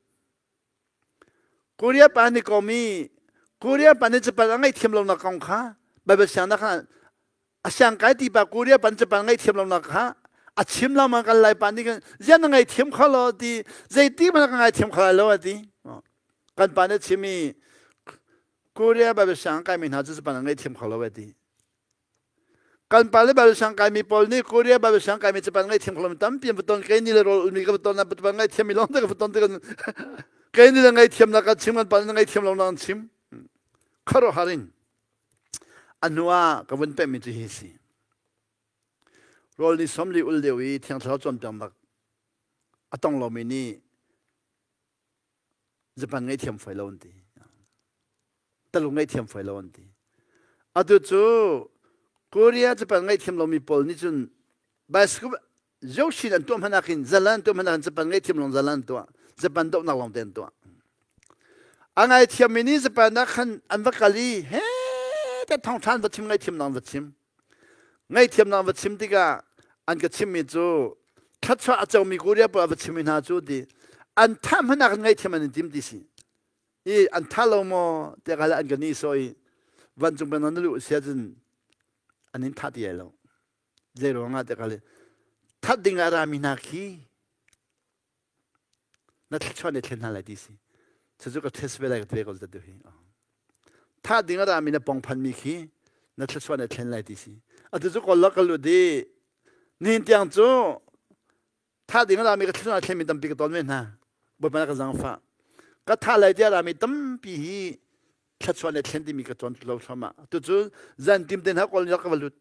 Korea pa han i kom i Korea pa nih Japan a ngaihthiam lonak kong kha Bible siangnak kha a siang kai ti pa Korea pan Japan ngaihthiam lonak kha a chim lengmang kan lai pa nih kan zian na ngaihthiam kho lo ti zeiti hmanh ka ngaithiam kho lai lo a ti. Kan pa nih chim i Korea Bible siang kaimi hna cu Japan an ngaihthiam kho lo e ti. Kan pa le Bible siang kaimi pawl nih Korea Bible siang kaimi Japan ngaihthiam kho lo tampi an va ton kei ni le rawl ulmi ka va ton Japan ngaihthiam mi lawng te ka va ton te kan kei ni le ngaihthiam nak kan chim kan pa le ngaihthiam lo nak an chim. Kharo harin a hnu ah ka vun pehmi cu hi si. Rawl ni somli ul deuh i thiang thlarau cawnpiaknak a tong lomi nih Japan ngaihthiam foi lo an ti. Taluk ngaihthiam foi lo an ti. Atu cu Korea Japan ngaihthiam lomi pawl nih cun bicycle Yoshin an tuah hmanh khin zalan an tuah hmanh khin Japan ngaihthiam long zalan an tuah. Japan dohnak lawng te an tuah. A ngaithiam mi nih Japan ah khan an va kal i he te thong than va chim ngaihthiam nang va chim. Ngaihthiamnak va chim tikah an ka chimmi cu thluachuah a comi Korea pawl a va chimmi hna cu ti an thah hmanh ah kan ngaihthiam an in tim ti si. I an tha lo maw tiah ka an ka ni sawh i vancung pen na luh si ahcun an in thah ti ai lo. Zei ruangah tiah ka that ding ah rami hna khi na thluachuah nih thlen hna lai ti si cucu ka test ve lai ka ti ve ko zat hi thah ding a rami na pong phanmi khi na thluachuah nih thlen lai ti si atu cu kawl ka lut i nihin tiang cu thah ding a rami ka thluachuah thlenmi tampi ka ton ve hna bawipa ka zangfah ka thah lai tiah rami tampi hi thluachuah le thlen timi ka cawn lo thluahmah tu cu zan tim te hna kawl ka va lut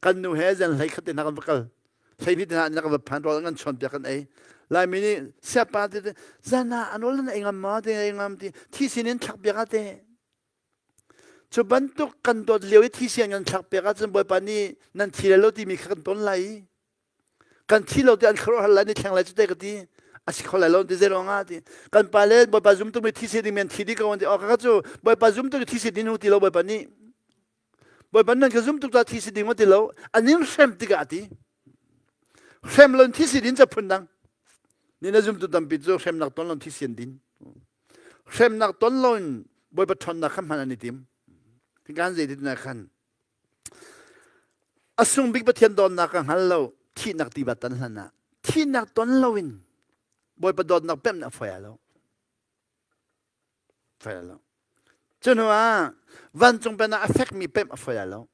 kan nu he zan hlei khat te hna kan va kal hlei te hna kan va phan rawl kan chuan piak kan ei laimi nih siapa te zan ah an rawl nan ei ngam ma te ei ngam ti thi sin in thlak piak te cu bantuk kan dawt lio i thi sian kan thlak piak ahcun bawipa nih nan thi le lo timi kha kan ton lai Kan thi lo ti an khuaruahhar lai ni thleng lai cu te ka ti. A si kho lai lo ti zei ruangah ti. Kan pa le Bawipa zum tukmi thi si ding men thi dih ko an ti. Oh ka cu Bawipa zum tuk thi si din hu ti lo Bawipa nih. Bawipa nan ka zum tuk ta thi si ding ma ti lo. An in hrem tikah a ti. Hrem lon thi si din ca phun dang. Ni na zum tu tampi cu hremnak ton lon thi si an din. Hremnak ton loin Bawipa ṭhawnnak kha hman an i tim. Kan zei ti na khan A sung bik Pathian dawtnak ka hngal lo thihnak tiva tan hlan ah thihnak ton loin Bawipa dawtnak pemh a fawi lo. Fawi lo. Cu hnu ah vancung pen ah a fekmi pemh a fawi lo.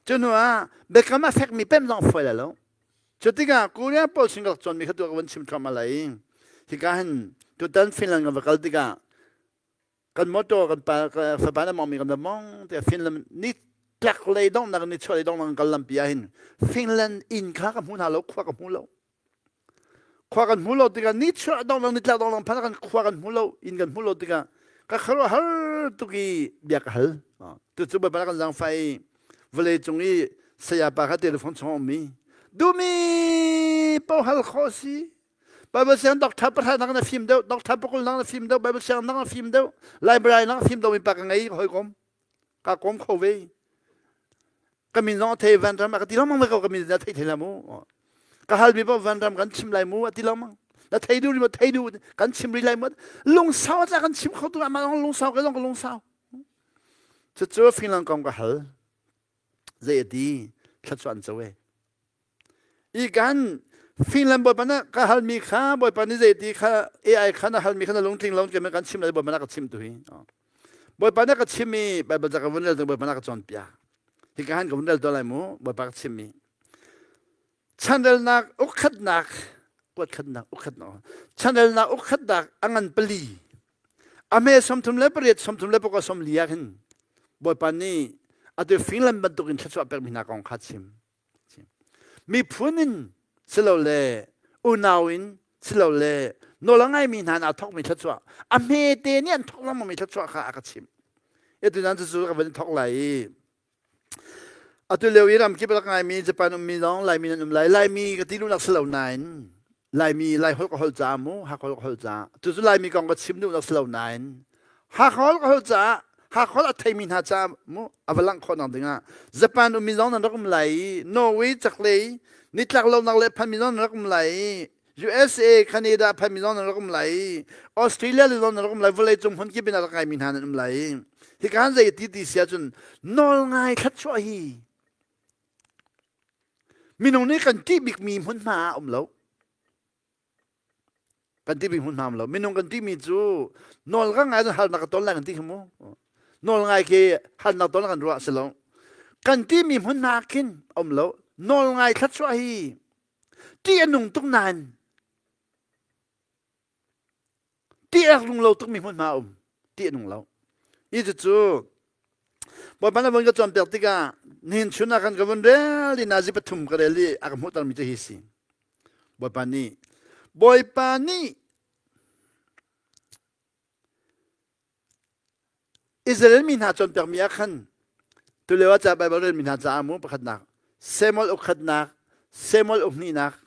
Cu hnu ah biakam a fekmi pemh zong a fawi lo. Cu tikah Korea pawl sin ka rak cawnmi kha tu ka van chim thluahmah lai. Hika hin tutan Finland kan va kal tikah. Kan motor kan pa fapa na mong mi kan da mong te Finland ni tlak lei donghnak ni chuah lei donghnak kan lampi ah hin Finland inn kha ka hmu hna lo, khua ka hmu lo. Khua kan hmu lo tikah ni chuah donghnak ni tlak donghnak phan kan khua kan hmu lo, inn kan hmu lo tikah ka kharuah har tuk i bia ka hal. Tu cu Bawipa kan zaangfah i vawlei cung i saya pa kha telephone chung a ummi duhmi paoh hal khawh si. Bible siang doctor pahra nak na fim deuh, doctor pakul nak na fim deuh, Bible siang nak na fim deuh, library nak fim deuh mi pa ka ngei hawikom. Ka kom kho ve. Ka min zong a thei van ram a ka ti lengmang ve ko ka min na thei thei la mu. Ka hal mi paoh van ram kan chim lai mu a ti lengmang. Na thei duh ri maw thei duh kan chim rih lai mu. Lungsau a kan chim kho tu amah zong lungsau ka zong ka lungsau. Cucu Finland kong ka hal. Zei a ti? Thluachuah an co e. I kan Finland bawipa na ka halmi kha bawipa nih zei ti kha AI kha na halmi kha na lungtling lo ke kan chim lai bawipa na ka chim tu hi. Bawipa na ka chim i Bible ca ka vun rel bawipa na ka cawnpiak. Hi ka han ka vun rel to lai mu bawipa ka chim mi. Chanrelnak ukhatnak kuatkhatnak ukhatnak chanrelnak ukhatnak a ngan pali a hme 38 34 40 ah khin bawipa nih atu Finland bantukin thluachuah pekmi hna kong kha chim. Miphun in silole unau in silole nawl a ngaimi hna in aa thawkmi thluachuah a hmete nih an thawk lengmangmi thluachuah kha a ka chimh. Atu nan cucu ka van thawk lai i atu lio i ramkip rak ngaimi Japan ummi zong Laimi nan um lai. Laimi ka ti duhnak si lo nain Laimi Lai holh ka holh caah mu Hakha holh ka holh caah cucu Laimi kong ka chim duhnak si lo nain Hakha holh ka holh caah Hakha holh a theimi hna caah mu a va langh khawhnak dingah Japan ummi zong nan rak um lai i Norway chaklei nitlak lonak le phanmi zong nan rak um lai i USA Canada phanmi zong nan rak um lai i Australia le zong nan rak um lai vawlei cung hmun kip in a rak ngaimi hna nan um lai i hika han zei ti ti si ahcun nawl ngai thluachuah hi Minung nih kan ṭih bikmi hmunhma ah um lo. Kan ṭih bik hmunhma um lo. Minung kan ṭihmi cu nawl ka ngai cun harnak ka ton lai kan ti kha mu. Nawl ngai khi harnak ton kan ruah si lo. Kan ṭihmi hmunhma khin um lo. Nawl ngai thluachuah hi ṭih a nung tuk nain Ti a nung lo tukmi hmunhma a um. Ti a nung lo. Hi cucu Bawipa na vun ka cawnpiak tikah nihin chun ah khan ka vun rel i nazi pathum ka rel i a ka hmuhtermi cu hi si. Bawipa nih Bawipa nih Israel mi hna cawnpiakmi ah khan tulio ah ca Baibal relmi hna caah mu pakhatnak Samuel ukhatnak Samuel ukhnihnak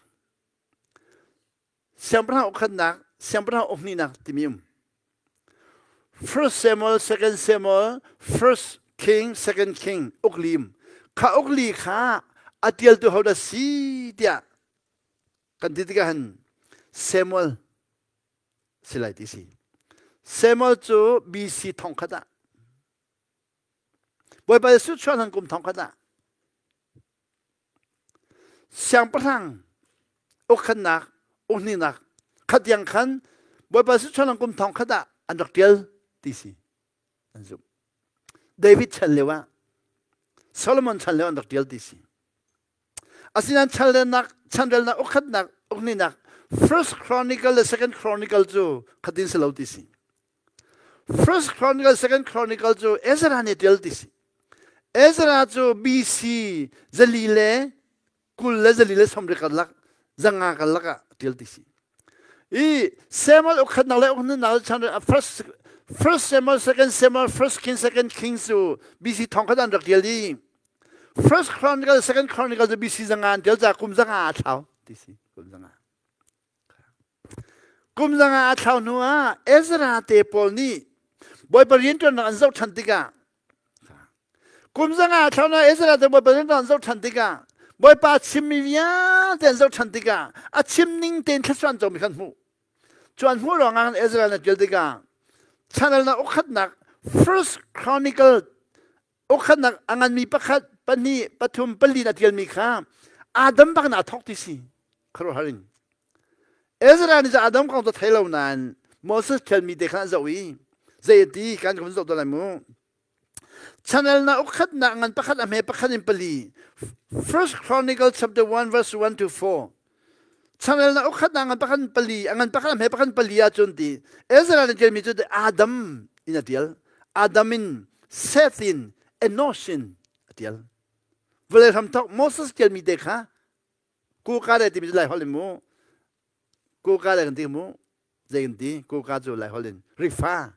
Siangpahrang ukhatnak, siangpahrang ukhnihnak timi um. First Samuel, Second Samuel, First King, Second King ukli um. Kha ukli kha a tialtu ho dah si tiah kan ti tikah hin Samuel si lai ti si. Samuel cu BC thongkhat ah Bawipa Jesuh chuah hlan kum thongkhat ah Siangpahrang ukkhannak ukhnihnak khatiang khan Bawipa Sichuan kum thong khat ah an rak ṭial ti si an zumh. David chan lio ah Solomon chan lio an rak ṭial ti si. Asinain chanrelnak chanrelnak ukhatnak ukhnihnak First Chronicle le Second Chronicle cu khatin si lo ti si. First Chronicle, Second Chronicle cu Ezra nih ṭial ti si. Ezra cu BC 120 le 130 karlak 500 karlak ah ṭial ti si. I Samuel ukhatnak le ukhnunnak chan first First Samuel, Second Samuel, First King, Second King cu BC 1000 an rak ṭial i First Chronicle, Second Chronicle cu BC 500 an ṭial caah kum 500 a thlau ti si. Kum 500. Kum 500 a thlau hnu ah Ezra te pawl nih Bawipa rianṭuannak an zoh ṭhan tikah kum 500 a thlau hnu ah Ezra te Bawipa rianṭuan an zoh ṭhan tikah Bawipa chimmi vialte an zoh ṭhan tikah a chim ning tein thluachuah an comi kha an hmuh. Cu an hmuh ruangah Ezra na ṭial tikah chanelnak ukhatnak First Chronicle Ukhatnak a nganmi pakhat, pahnih, pathum, pali na tialmi kha Adam bak in aa thawk ti si. Khuaruahhar in. Ezra nih Adam kong cu thei lo nain Moses thialmi te khan a zoh i zei a ti kan kan zoh lai mu. Channel na ukhatnak ngan pakhat a hme pakhat in pali. First Chronicle chapter 1 verse 1 to 4. Channel na ukhatnak ngan pakhat pali, a ngan pakhat a hme pakhat pali ahcun ti Ezra nih tialmi cu Adam. in a tial. Adam in Seth in Enosh in a tial. Vawlei hramthok Moses tialmi te kha Kuka le timi cu Lai holh in mu. Kuka le kan ti mu. Zei kan ti? Kuka cu Lai holh in rifa.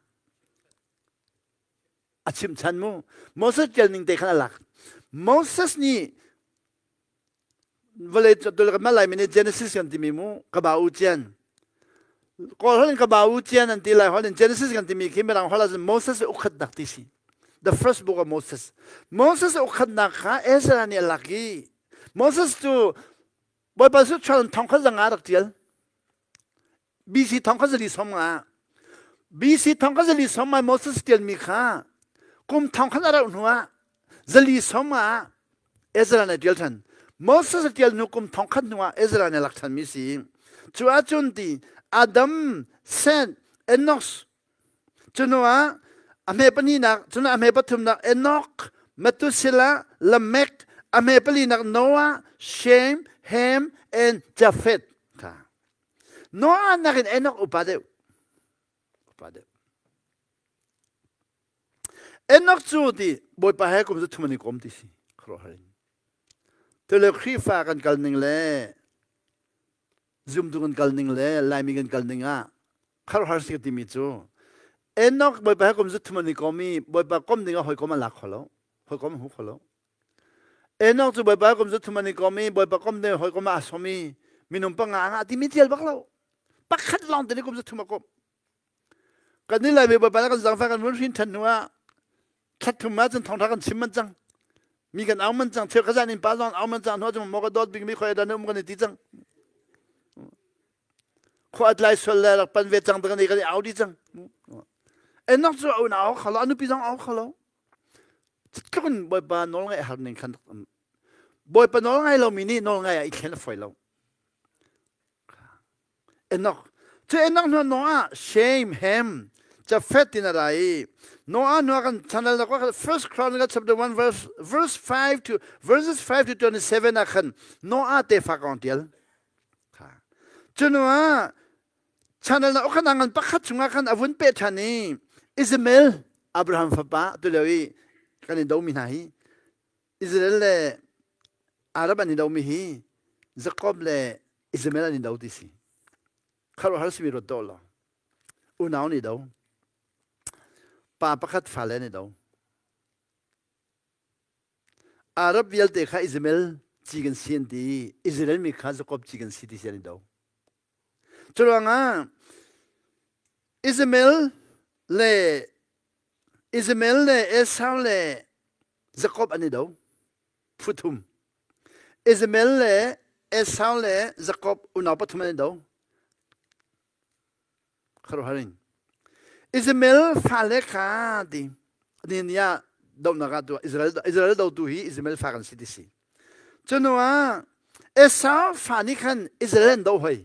A chim chan mu. Moses tial ning te khan a lak. Moses nih vawlei dol kan Laimi nih Genesis kan timi mu ka ba u cian Kawl holh in ka ba u cian an ti Lai holh in Genesis kan timi khi Mirang holh ahcun Moses ukhatnak ti si the first book of Moses Moses ukhatnak kha Ezra nih a lak i Moses cu Bawipa cu chan thong kha zanga rak tial BC thong kha zali som nga BC thong kha zali som mai Moses tialmi kha kum thong khan a rauh hnu ah zali som ah Ezra nih tial than Moses tial hnu kum thong khat hnu ah Ezra nih lak than mi si cu ahcun ti Adam Seth Enoch cu hnu ah a hme pahnihnak cu a hme pathumnak Enoch Methuselah Lamech a hme palinak Noah Shem Ham and Japheth kha Noah nakin Enoch upa deuh. Upa deuh. Enoch cu ti Bawipa he kum cu thum an i kom ti si. Khuaruahhar in. Tule Khrihfa kan kal ning le zumtu kan kal ning le Laimi kan kal ning ah khuaruahhar si ka timi cu Enoch Bawipa he kum cu thum an i kom i Bawipa kom ding ah hawikom an lak kho lo. Hawikom an hu kho lo. Enoch cu Bawipa kum cu thum an i kom i Bawipa kom ne hawikom ah a som i minung panga nga timi tial bak lo. Pakhat lawng te nih kum cu thum a kom. Kan ni lai Bawipa kan zangfa kan vun hrin than hnu ah thla thum ah cun thawngtha kan chim man cang. Mi kan au man cang. Thil khazan in pa zong au man cang. Hnu cun maw ka dawt bik mi khoi dan um kan i ti cang. Khua tlai sual le rak pan ve cang te kan i kan i au di cang. Enoch cu a unau khalo, a nupi zong au khalo. Tluk in Bawipa nawl ngaih har ning khan Bawipa nawl ngai lomi nih nawl ngai ah i thlen a fawi lo. Enoch cu Enoch hnu Noah Shem Ham Japheth tin a ra i Noah hnu kan channel na kwa First Chronicle chapter 1 verse verse 5 to verses 5 to 27 ah khan Noah tefa kong tial. Cu hnu ah Channel na okhan angan pakhat chungah khan a vun peh ṭhan i Ismael Abraham fapa tu lio i kan i domi hna hi Israel le Arab an i domi hi Jacob le Ismael an i do ti si. Kharuahhar simi ruat dawh lo. Unau an i do. Pa pakhat fale an i do. Arab vialte kha Ismael ci kan si an ti i Israel mi kha Jacob ci kan si ti si an i do. Curuangah Ismael le Ismael le Esau le Jakob an i do. Phu thum. Ismael le Esau le Jakob unau pathum an i do. Kharuahar in. Ismael fale kha ti ni ni ah dohnak ah tu Israel Israel dotu hi Ismael fa kan si ti si. Cu ah Esau fa nih khan Israel an doh hoi.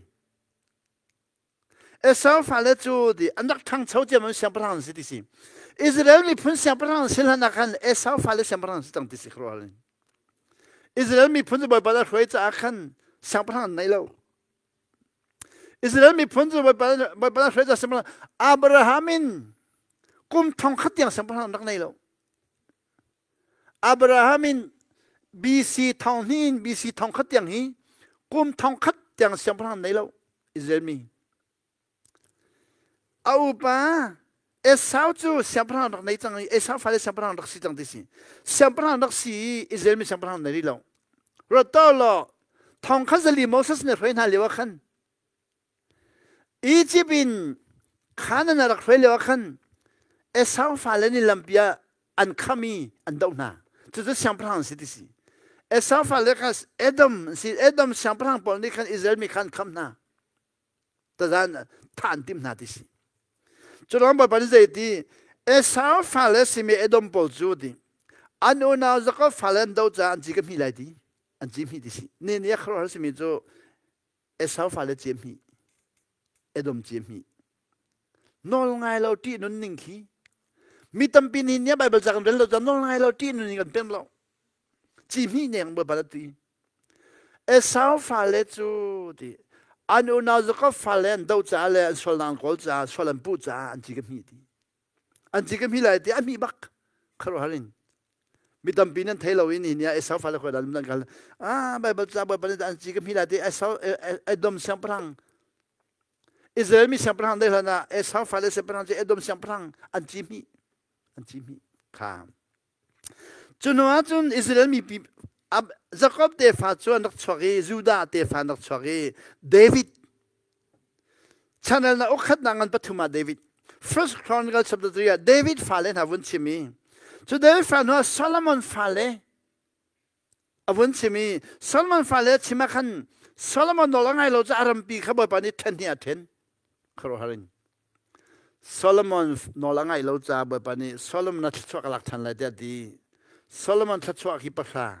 Esau fale cu ti an rak ṭhangcho ciammam siangpahrang an si ti si. Israel miphun siangpahrang an si hlan ah khan Esau fale siangpahrang an si cang ti si khuaruahhar in. Israel miphun cu Bawipa dah hruai caah khan siangpahrang an nei lo. Israel miphun cu Bawipa Bawipa dah hruai caah siangpahrang Abraham in kum thong khat tiang siangpahrang an rak nei lo. Abraham in BC thong hnih in BC thong khat tiang hi kum thong khat tiang siangpahrang nei lo Israel mi. A upa Esau cu siangpahrang rak nei cang i Esau fale siangpahrang rak si cang ti si. Siangpahrang rak si i Israel mi siangpahrang nei rih lo. Ruat law thong khat zali Moses nih hruai hna lio ah khan Egypt in Canaan a rak hruai lio ah khan Esau fale nih lampi ah an kham i an doh hna. Cucu siangpahrang an si ti si. Esau fale kha Edom an si. Edom siangpahrang pawl nih khan Israel mi kha an kham hna. Tazan thah an timh hna ti si. Cu ruang Bawipa nih zei ti Esau fale simi Edom pawl cu ti an unau Jakob fale an doh caah an ci ka hmih lai ti an ci hmih ti si. Ni ni a khuaruahhar simi cu Esau fale ci hmih Edom ci hmih nawl ngai lo ṭih nun ning khi mi tampi nih nia Bible ca kan rel lo caah nawl ngai lo ṭih nun ning kan pem lo ci hmih neng Bawipa ti Esau fale cu ti an unau Jakob fale an doh caah le an sualnak an kawl caah sual an puh caah an ci ka hmih ti. An ci ka hmi lai ti a hmi bak khuaruahhar in. Mi tampi nan thei lo i nihin ni ah Esau fale khoi dah nan kal. Ah Bible ca Bawipa nih an ci ka hmi lai ti Esau Edom siangpahrang Israel mi siangpahrang dei hlan ah Esau fale siangpahrang cu Edom siangpahrang an ci hmi an ci hmi kha. Cu hnu ah cun Israel mipi Jakob tefa cu an rak chuak i Judah tefa an rak chuak i David channel na ukhatnak ngan pathum ah David First Chronicle chapter 3 ah David fale hna vun chim i cu David fa hnu ah Solomon fale a vun chim i Solomon fale chim ah khan Solomon nawl a ngai lo cu a rampi kha Bawipa nih ṭhen hi a ṭhen khuaruahhar in Solomon nawl a ngaih lo caah Bawipa nih Solomon na thluachuah ka lak ṭhan lai tiah a ti. Solomon thluachuah hi pahra,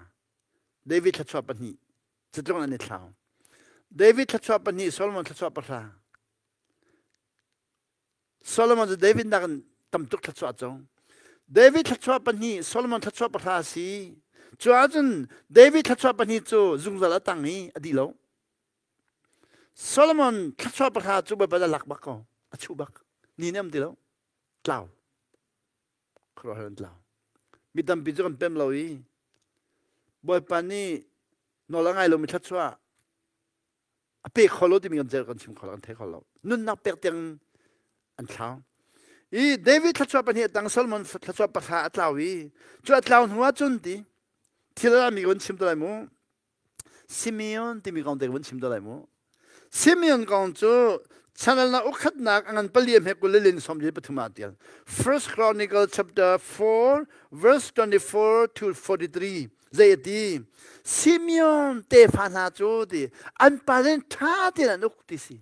David thluachuah pahnih, cutluk an i thlau. David thluachuah pahnih, Solomon thluachuah pahra. Solomon cu David nakin tam tuk thluachuah a co. David thluachuah pahnih, Solomon thluachuah pahra a si. Cu ahcun David thluachuah pahnih cu zungzal a tang i a dih lo. Solomon thluachuah pahra cu Bawipa a lak bak ko. A chuh bak. Ni nih am ti lo. Tlau. Khuaruahhar an tlau. Mi tampi cu kan pem lo i Bawipa nih nawl a ngai lomi thluachuah a pe kho lo timi kan cer kan chim kho lo kan thei kho lo nunnak pek tiang an thlau i David thluachuah pahnih tang Solomon thluachuah pahra a tlau i cu a tlau hnu ah cun ti thil a mi kan chim te lai mu Simeon timi kong te kan chim te lai mu Simeon kong cu channel na ukhatnak angan pali hme kul lin som li pathum ah tial First Chronicle chapter 4 verse 24 to 43 zei a ti Simeon tefa hna cu ti an pale ṭha tein an uk ti si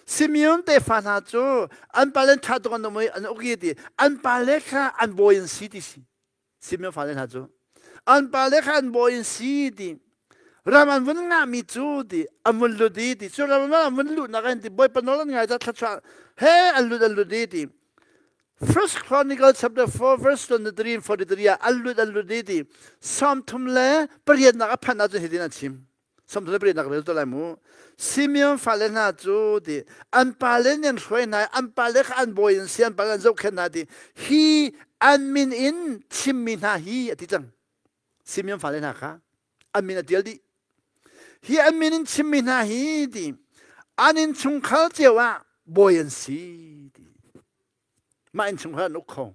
Simeon tefa hna cu an pale ṭha tuk an um i an uk i ti an pale kha an bawi an si ti si Simeon fale hna cu an pale kha an bawi an si ti ram an vun ngahmi cu ti an vun lut i ti cu ram an vun luhnak an ti bawipa nawl an ngai ca thluachuah he an lut an lut i ti First Chronicle chapter 4 verse 23 and 43 ah an lut an lut i ti sawmthum le pariatnak a phanh ahcun hitin a chim sawmthum le pariatnak rel to lai mu Simeon fale hna cu ti an pale nih an hruai hna an pale kha an bawi an si an pale an zohkhenh hna ti hi an min in chimmi hna hi a ti cang Simeon fale hna kha an min a tial dih hi an min in chimmi hna hi ti an innchungkhar cio ah bawi an si ti mah innchungkhar an uk kho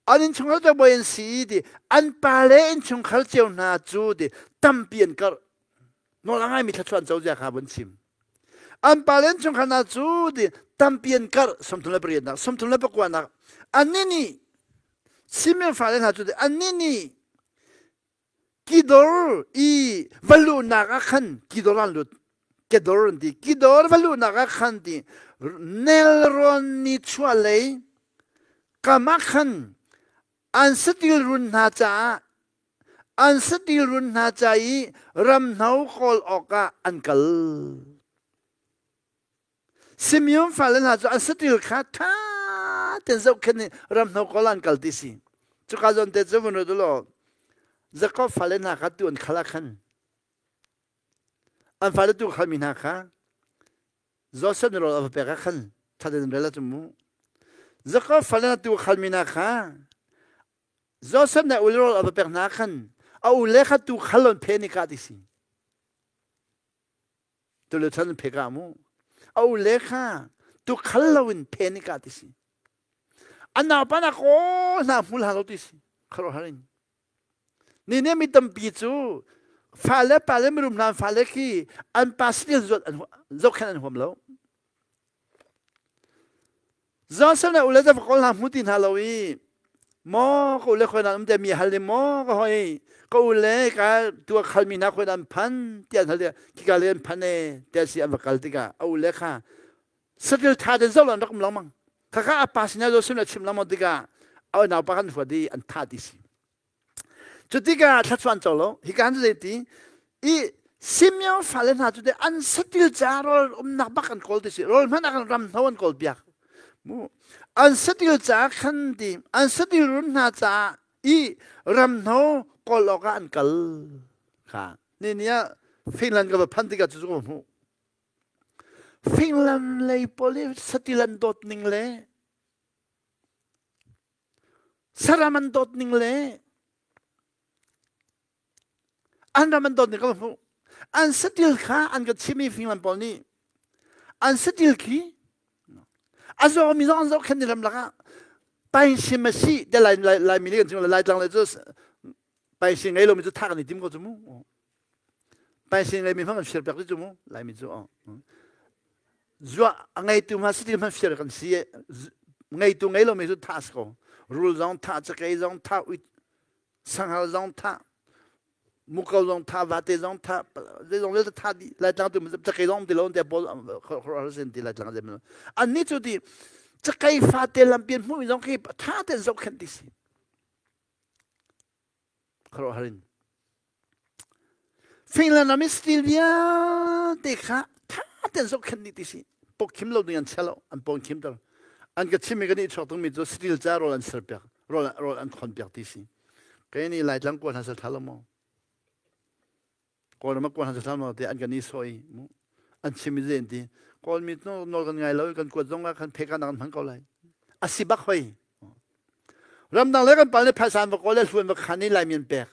an innchungkhar cio bawi an si ti an pale innchungkhar cio hna cu ti tampi an karh nawl a ngaimi thluachuah an co zia kha vun chim an pale innchungkhar hna cu ti tampi an karh 38 nak 39 nak annih nih Simeon fale hna cu ti annih nih Kidor i va luhnak ah khan Kidor an lut. Kedor an ti. Kidor va luhnak ah khan ti nelrawn ni chuahlei kam ah khan an satil run hna caah an satil run hna ca i ramhno kawl awkah an kal. Simeon fale hna cu an saṭil kha ṭha tein zohkhenh i ramhno kawl an kal ti si. Cuka zawn te cu vun ruat u law Jakob fale hna kha tu an khal ah khan an fale tu khalmi hna kha Joseph nih rawl a va pek ah khan ṭha tein rel ah cu mu. Jakob fale hna tu khalmi hna kha Joseph nih ul rawl a va pek hna khan a ule kha tu khal on phe ni ka ti si. Tule chan phe ka mu. A u le kha tu khal lo in phe ni ka ti si. An nau pa na ko hna hmul ha lo ti si. Kharo harin. Ni ne mi tampi cu fale pa le mirum hna fale khi an pa sitil zuat an zokhen an huam lo. Johnson le ule va kawl hna hmu ti hna lo i maw ka ule khoi nan um te mi hal ni maw ka hoi ka ule ka tua khal mi hna khoi nan phan ti an hal khi ka le an phan e te si an va kal tikah a ule kha satil tha den zo lan rak um lengmang kha kha a pa sinah Joseph le chim lengmang tikah a nau pa kan huat i an tha ti si Cu tikah thluachuah an co lo. Hika han zei ti i Simeon fale hna cu an satil ca rawl umnak bak an kawl ti si. Rawl hmanh ah khan ram hno an kawl piak. Mu an satil ca khan ti an satil run hna caah i ram hno kawl awkah an kal. Kha ni ni ah Finland ka va phan tikah cu cu ka hmuh. Finland lei pawl i satil an dawt ning le. Saram an dawt ning le an ram an dawt ning ka hmuh. An satil kha an ka chimmi Finland pawl nih an satil khi a zawmi zong an zohkhenh ni ramlak ah paisim a si te lai Laimi nih kan chim Laitlang le cu paisim ngei lomi cu thah kan i tim ko cu mu. Paisim ngeimi hmang kan fir piak cu mu Laimi cu. Zuah a ngeitu hma satil hmanh fir kan si ngeitu ngei lomi cu thah si ko. Rul zong thah, cakei zong thah, sanghal zong thah, muko zong thah, vate zong thah, zeizong vialte thah dih. Laitlang tu cakei zong ti lo te pawl khor sin ti Laitlang zem. Annih cu ti cakei fate lampi an hmuhmi zong khi tha tein zohkhenh ti si. Khuaruahhar in. Finland ram i steel vialte kha tha tein zohkhenh dih ti si. Pokkhim lo ding an chia lo, an pon khim ter. An ka chimmi kan i chuak tungmi cu steel ca rawl an ser piak, rawl, rawl an khon piak ti si. Kei nih Laitlang kuan hna sal tha lo maw? Kawlram ah kuan hna sal tha lo te an kan i sawi mu. An chim i zen ti. Kawlmi nawl kan ngai lo kan kuat zong ah khan pheka nak an hman ko lai. A si bak hoi. Ramdang le kan pal nih phaisa an va kawl le hluan va khan i Laimi an pek.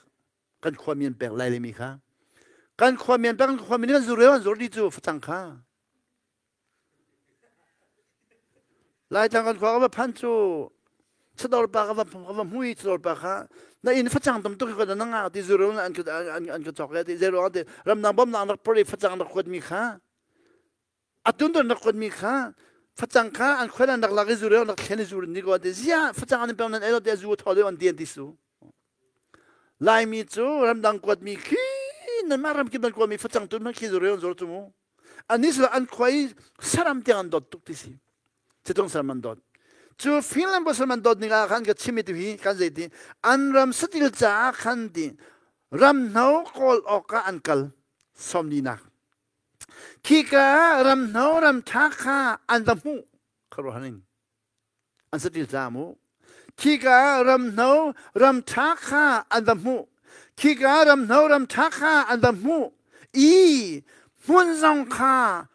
Kan khuami an pek lai lemi kha. Kan khuami an pek kan khuami nih kan zureu an zur dih cu facang kha. Laitlang kan khua ka va phan cu chador pa ka va ka va hmui chador pa kha na inn facang tam tuk hi ko na ngak ti zureu an an an ka cawk le ti zeiruang ti ramdang bawmnak an rak por i facang rak kuat mi kha Atun don rak kuatmi kha facang kha an khual an rak lak i zu an rak thlen i zu ni ko an ti zia facang an peng nan ei lo ti zu thaw deuh an ti an ti su Laimi cu ramdang kuatmi khi nanmah ram kip nan kuatmi facang tun hmanh khi zu reu an zur cu mu anih sila an khua i saram tiang an dawt tuk ti si Citung saram an dawt cu Finland bo saram an dawt ning ah khan ka chim tu hi kan zei ti an ram satil caah khan ti ram hno kawl awk ah an kal sawmni nak Khika ah ramhno ramṭha kha an va hmuh khuaruahhar in an saṭil tla mu. Khika ah ramhno ramṭha kha an va hmuh. Khika ah ramhno ramṭha kha an va hmuh i hmun zong kha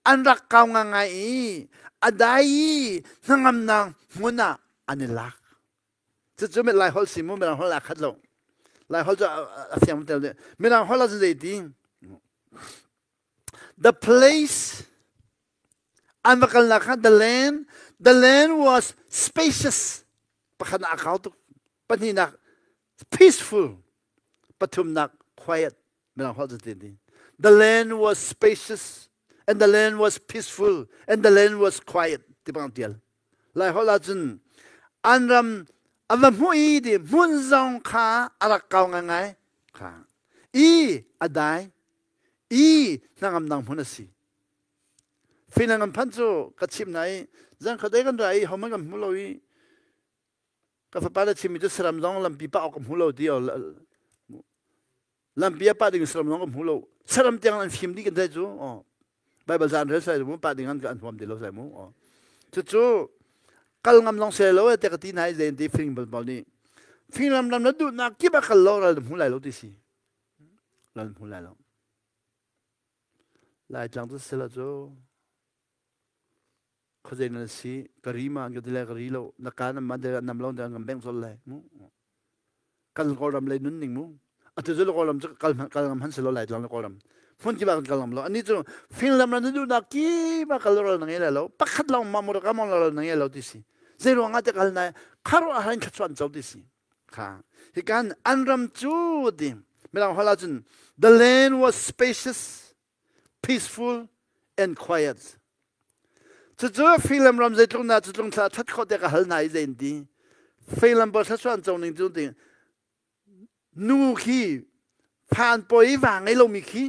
an rak kau ngangai i a dai i hnangamnak hmun ah an i lak. Cucu mit Lai holh si mu Mirang holh aa khat lo. Lai holh cu a fiang tel deuh. Mirang holh ah cun zeiti? The place an va kalnak kha the land the land was spacious pakhatnak a kau tuk pahnihnak peaceful pathumnak quiet Mirang holh cu ti the land was spacious and the land was peaceful and the land was quiet ti bang tial Lai holh ahcun an ram an va hmuh i ti hmun zong kha a rak kau ngaingai kha i a dai i hnangamnak hmun a si Finland kan phanh cu ka chimh hna i zan khat kan ra i hohmanh kan hmu lo i ka fapa le chimmi cu saram zong lampi pah awk ka hmu lo ti lampi ah pah ding saram zong ka hmu lo saram tiang an fim dih kan sai cu Bible ca an rel sai mu pah ding an an huam ti lo sai mu cucu kal ngam zong se lo te ka ti nai zen ti fing bal bal nih fing lam lam na duh nak kip a kal lo ral hmu lai lo ti si ral hmu lai lo lai tlang cu sela cu khuazei nan si ka ri ma an ka ti lai ka ri lo na ka nam ma de nam lo de ngam beng sol lai mu kan kawlram lei nun ning mu atu cu kawlram cu kal kal ngam han si lo lai tlang kawlram hmun ki ba kan kal ngam lo ani cu Finland ram nu na ki ba kal ro na ngai lo pakhat long ma mu ka mong lo na ngai lo ti si zei ruang ah te kal na kharo a hain khachuan chau ti si kha hi kan an ram cu ti mirang hola cun the land was spacious peaceful and quiet. Cucu Falam ram zeitluk na cutlung thla that khawh te ka hal hna i zein ti. Falam pa thlachuan co ning cu ti nu khi fa an pawi i va ngei lomi khi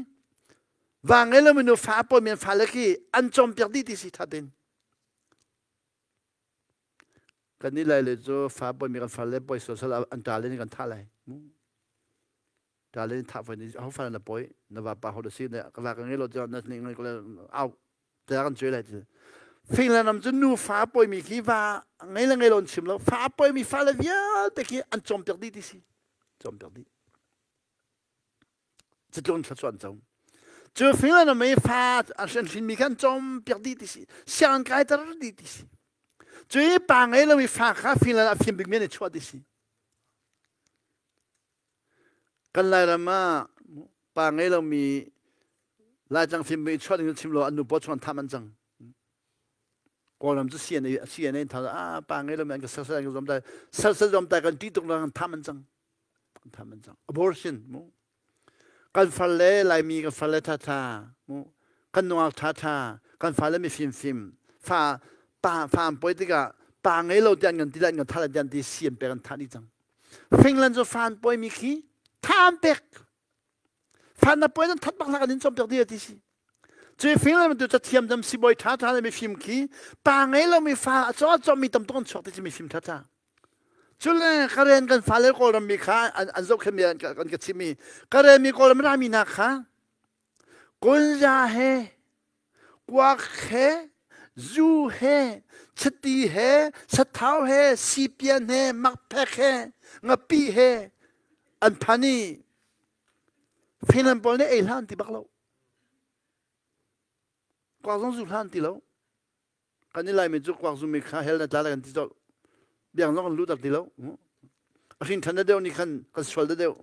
va ngei lomi nu fa a pawimi an fale khi an cawmpiak dih ti si that in. Kan nih lai le cu fa pawimi kan fale pawi sual an ṭa le nih kan thah lai. Ta le thah voi ni ho fa na poi na va pa ho da si ne ka va ka ngei lo tiah na ni ngai ko le au ta kan chui lai ti Finland ram cu nu fa poi mi khi va ngei le ngei lo an chim lo fa poi mi fa le vialte khi an cawm piak dih ti si cawm piak dih citlung thluachuah an co cu Finland ram i fa an hrin mi kha an cawm piak dih ti si siang an kai ter dih ti si. Cu pa ngei lomi fa kha Finland ah fim bikmi an i chuah ti si. Kan Lairam ah pa ngei lomi Laitlang fim bik i chuah ding cu chim lo an nu paw chung an thah man cang. Kawlram cu CNA CNA in thah ah pa ngei lomi an ka sasal an ka zuam tai sasal zuam tai kan ṭih tuk an thah man cang. An thah man cang. Abortion mu. Kan far le Laimi kan far le ṭhaṭha mu. Kan nungak ṭhaṭha kan fale mi fimfim fa pa fa an poi tikah pa ngei lo tian kan ti lai kan thah lai tian ti sian pek an thah dih cang. Finland cu fa an poi mi khi tha an pek. Fa na poi nan that bak hlah kan in cawm piak dih ti si. Cu Finland tu cathiam dam sibawi ṭhaṭha le mifim khi pa ngei lo mi fa a caw cawm mi tam tuk an chuak ti si mifim ṭhaṭha. Cule Karen kan fale Kawlram mi kha an zohkhenh mi an ka chimh i Karen mi Kawlram rami hna kha kunza he kuak he zu he chiti he sathau he sipian he makphek he ngapi he an phan i Finland pawl nih ei hlah an ti bak lo. Kuak zong zu hlah an ti lo. Kan i Laimi cu kuak zumi kha hell na tla lai kan ti colh. Biang zong kan lut tak ti lo. A hrin than deuh nih khan kan sual deuh.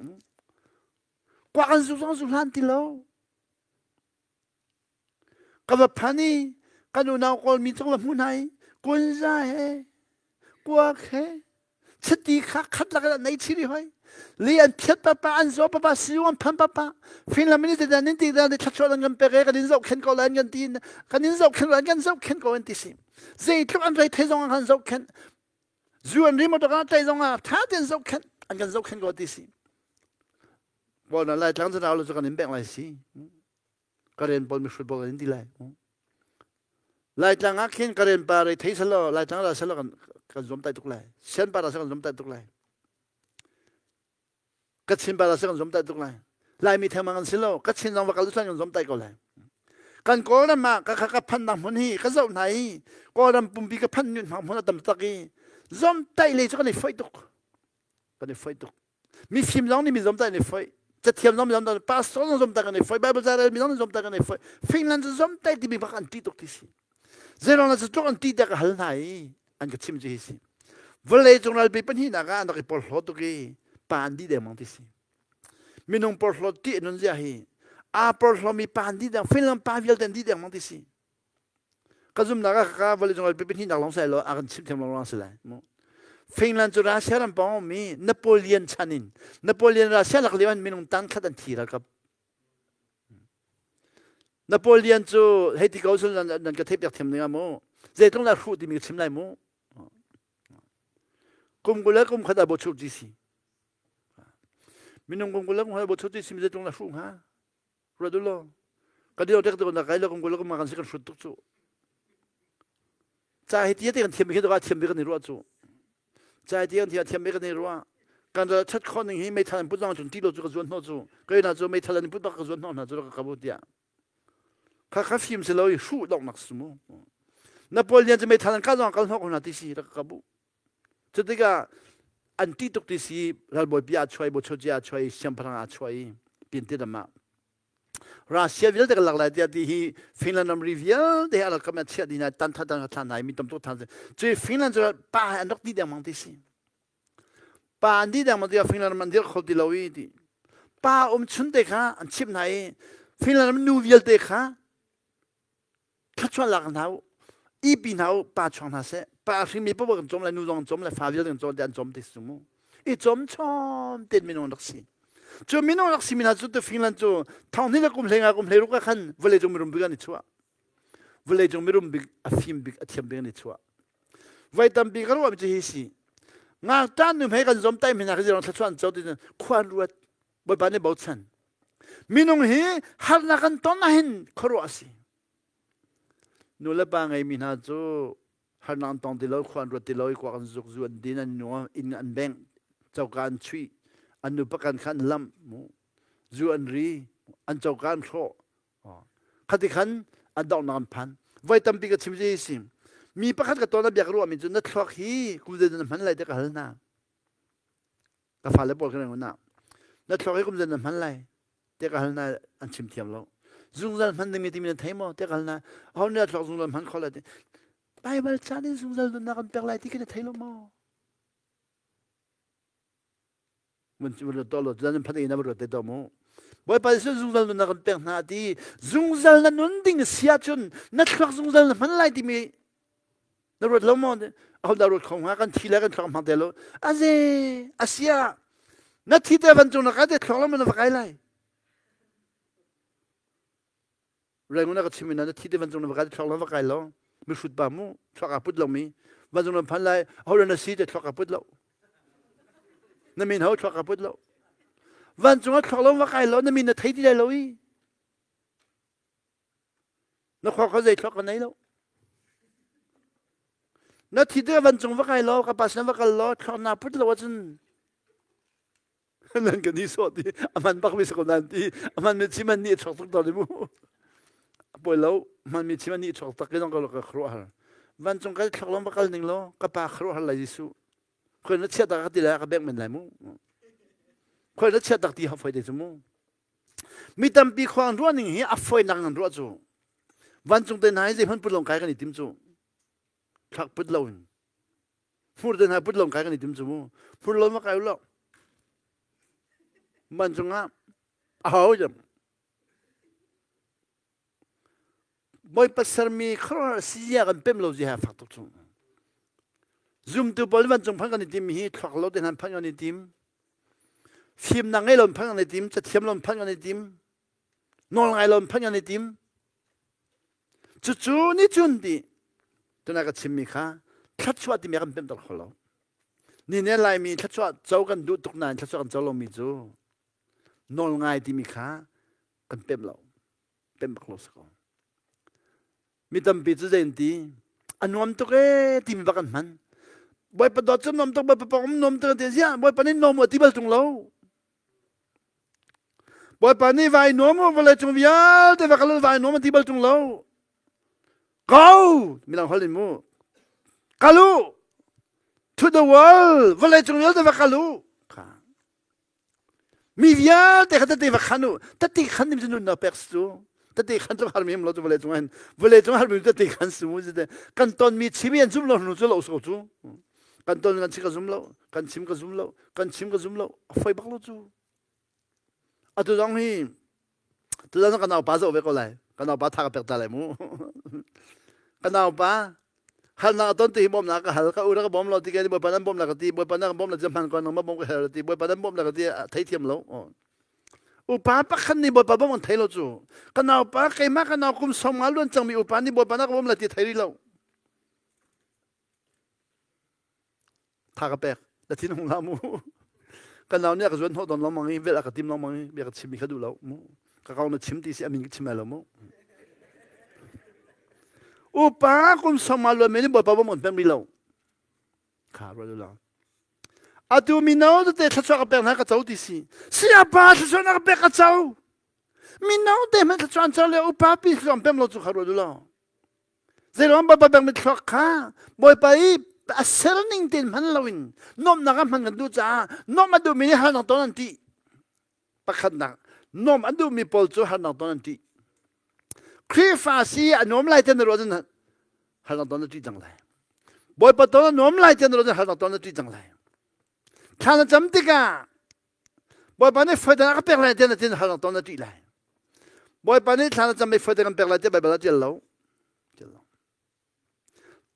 Kuak an zu zong zu hlan ti lo. Ka va phan i kan unau Kawlmi cung va hmu hna i kunza he kuak he chiti kha khat lak in an ei chih rih hoi. Li an phiat papa, an zaw papa, siu an phan papa. Finland in ti dan in ti dan thluachuah an kan pek e kan in zohkhenh ko lai an kan ti kan in zohkhenh lai kan zohkhenh ko an ti si. Zeitluk an rei thei zong an kan zohkhenh. Zu an ri motor kan tei zong ah tha tein zohkhenh an kan zohkhenh ko ti si. Paul na lai tlang cu cu kan in bek lai si. Karen pawl mihrut pawl kan in ti lai. Laitlang ah khin Karen pa rei thei selaw Laitlang ra selaw kan kan zuam tai tuk lai. Sian pa ra selaw kan zuam tai tuk lai. Kachin pa ra selaw kan zuam tai tuk lai. Laimi thengmang kan si lo. Kachin zong va kal kan zuam tai ko lai. Kan Kawlram ah ka ka phan nak hmun hi ka zoh hna i Kawlram pumpi ka phan nyun hmun a tam tak i zom tai le cu kan i foih tuk. Kan i foih tuk. Mifim zong nih mi zomtai an i foih. Cathiam zong mi zomtai, pastor zong zomtai kan i foih, Bible ca rel mi zong nih zomtai kan i foih. Finland cu zomtai timi bak an ṭih tuk ti si. Zeiruang cu tluk an ṭih tiah ka hal hna i an ka chim cu hi si. Vawlei cung ralpi pahnihnak ah an rak i porhlaw tuk i pa an dih dengmang ti si. Minung porhlawt ṭih nun zia hi aa porhlawmi pa an dih deng, Finland pa vialte an dih dengmang ti si. Ka zumnak ah ka vawleicung ralpi pahnihnak lawng sai lo a kan chimh thiam lo ruang si lai. Finland cu Russia ram pawng ummi Napoleon chan in Napoleon Russia lak lio in minung tan khat an thi ralkap. Napoleon cu hei ti ko sun nan ka theih piak thiam ding ah mu. Zeitlung la hruh timi ka chim lai mu. Kum 20 le kum khat ah bo chuh ti si. Minung kum 20 le kum khat ah bo chuh ti si mi zeitlung la hruh hnga? Ruat u law kan dio tek na kai lo kan lo kan si kan hrut tuk cu. Ca hi ti kan thiam khi ka thiam bik kan i ruah cu. Ca hi ti kan thiam bik kan i ruah. Kan ra chat khon ning hi meithal an put zong cun ti lo cu ka zuan hnawh cu. Kai na cu meithal an put bak ka zuan hnawh hna cu ka kabu tiah. Kha kha fim si lo i hruh dok nak su mu. Napoleon cu meithal an ka zong kal hnawh ko hna ti si ka kabu. Cu tikah an ṭih tuk ti si ralbawipi aa chuai, bochoci aa chuai, siangpahrang aa chuai pin ti ram ah. Russia vialte ka lak lai tiah ti hi Finland ramri vialte hi a rak kam chiah dih hna tan tha tan thlan hna mi tam tuk than cu Finland cu pa an rak ti dengmang ti si pa an di dengmang ti Finland ram an dir kho ti lo i ti pa um chun te kha an chimh hna i Finland ram nu vialte kha thluachuah lak hna u ipi hna u pa chuang hna seh pa hringmi paoh kan cawm lai nu zong cawm lai fa vialte kan cawm te an cawm te su mu i cawm chom ten minung rak si cu minung rak si mi hna cu tu Finland cu thong hnih le kum hlei nga kum hlei ruk ah khan vawlei cung mirum bik an i chuah vawlei cung mirum bik a fim bik a thiam bik an i chuah voi tampi ka ruah mi cu hi si ngakṭah nu hmei kan zom tai hmina ka zirong thluachuah an co ti khua an ruat Bawipa nih bochan Minung hi harnak kan ton ahhin khuaruah a si. Nu le pa ngeimi hna cu harnak an tong ti lo, khua an ruat ti lo i kuak an zuk, zu an din, an nu inn an bengh, coka an chuih, an nu pakan kha an lamh, zu an ri, an coka an hrawh. Khati khan an donghnak an phan. Voi tampi ka chim si si. Mi pakhat ka ton a bia ka ruahmi cu na thluak hi kum zeidah na hman lai tiah ka hal hna. Ka fale pawl kan na na thluak hi kum zeidah na hman lai tiah ka hal na an chim thiam lo. Zungzal hman dingmi timi na thei maw tiah ka hal na aho nih thluak zungzal hman kho lai ti. Baibal ca nih zungzal nunnak kan pek lai ti khi na thei lo maw? Mun cu to lo zan phan ina ruat te to mu. Bawipa Jesuh zungzal nunnak kan pek hna ti zungzal na nun ding si ahcun na thluak zungzal na hman lai timi na ruat lo maw? Aho dah ruat kho hnga kan thi le kan thluak hmang te lo. Aze asia na thi te van cung na kai te thluak lo na va kai lai. Rangoon na ka chim na thi te vancung na va kai thluak lo va kai lo mihrut pa mu thluak aa put lo mi vancung na phan lai ho na si te thluak aa put lo na min ho thluak aa put lo vancung ah thluak lo va kai lo na min na thei ti lai lo i na khua kha zei thluak ka nei lo na thi te vancung va kai lo ka pa sin va kal lo thluak na put lo ahcun Nan kan i sawh ti a hman bak mi si ko nan ti a hman mi chim an nih chuak tuk to mu poi lo hman mi chim an nih chuak tak ke dong ka ka khruah har vancung kai thlok lom kal ning lo ka pa khruah har lai Jesuh khoi na chia tak ka ti lai ka bek men lai mu khoi na chia tak ti ha foi te chu mu mi tampi khuang ruah ning hi a foi nak nan ruah chu vancung te nai zei hman put long kai kan i tim chu thlak put lo in Fur te hna put lawng kai kan i tim cu mu. Fur lo ma kai lo. Man cungah a hau jam. Bawipa sermi khuaruahhar sia kan pem lo zia fak tuk chung. Zumtu pawl vancung phan kan i tim hi thluak lo te hna phan kan i tim. Fimnak ngei lo phan kan i tim, cathiam lo phan kan i tim, nawl ngai lo phan kan i tim. Cucu nih cun ti tuna ka chimmi kha thluachuah timi kan pemter kho lo. Ni ne Laimi thluachuah co kan duh tuk nain thluachuah kan co lomi cu nawl ngai timi kha kan pem lo. Pem bak lo si ko. Mi tampi cu zei an ti? A nuam tuk ee timi bak an hman. Bawipa dawt cu nuam tuk, Bawipa pawng um nuam tuk an ti. Ziah Bawipa nih nuam u a ti bal tung lo. Bawipa nih vai nuam u vawlei cung vialte va kal vai nuam an ti bal tung lo. Go! Milang holh in mu. Kal u! To the world! Vawlei cung vialte va kal u! Kha. Mi vialte kha tete va khan u. Tete khan nim cu nunnak pek su. Tete khan cu harmi um lo cu vawlei cung hin. Vawlei cung harmi tete khan su mu. Kan tonmi chimi an zum lo hnu cu lo so cu. Kan ton kan chim ka zum lo. Kan chim ka zum lo. Kan chim ka zum lo. A foi bak lo cu. Atu zong hi tu zong kan naupa zoh ve ko lai. Kan naupa tha ka pek ta lai mu. Kan naupa halnak a ton ti hi bawmnak ka hal ka u ka bawm lo ti ke bawipa nan bawm la ka ti bawipa nan bawm la ti hman ko nang ma bawm ka hal ti bawipa nan bawm la ka ti thei thiam lo upa pakhat nih bawipa bawm kan thei lo cu ka naupa keimah ka nau kum som nga luan cangmi upa nih bawipa na ka bawm la ti thei rih lo Tha ka pek. Na thin hung hlah mu. Kan nau nih a ka zuan hnawh tawn lengmang i velh a ka tim lengmang i bia ka chimmi kha duh lo mu. Ka kong na chim ti si a min ka chim lai lo mu. Upa kum sawma luan men in Bawipa bawm kan pek mi lo. Kha ruat u law. Atu mino tete thluachuah ka pek hna ka co ti si. Sayapa thluachuah na ka pek ka co. Mino te hmanh thluachuah an co le upa pi thluachuah an pem lo cu kha ruat u law. Zeiruang Bawipa pekmi thluak kha Bawipa i a serning tein hman loin nuamhnak ah hman kan duh caah nuamh a duhmi nih harnak ton an ṭih. Pakhatnak, nuamh a duhmi pawl cu harnak ton an ṭih. Khrihfa si a nuam lai ti na ruah cun harnak ton na ṭih cang lai. Bawipa ton a nuam lai ti na ruah cun harnak ton na ṭih cang lai. Thla na cam tikah Bawipa nih fawidan a ka pek lai ti na tin harnak ton na ṭih lai. Bawipa nih thla na cam i fawidan kan pek lai tiah Baibal ah ṭial lo. Ṭial lo.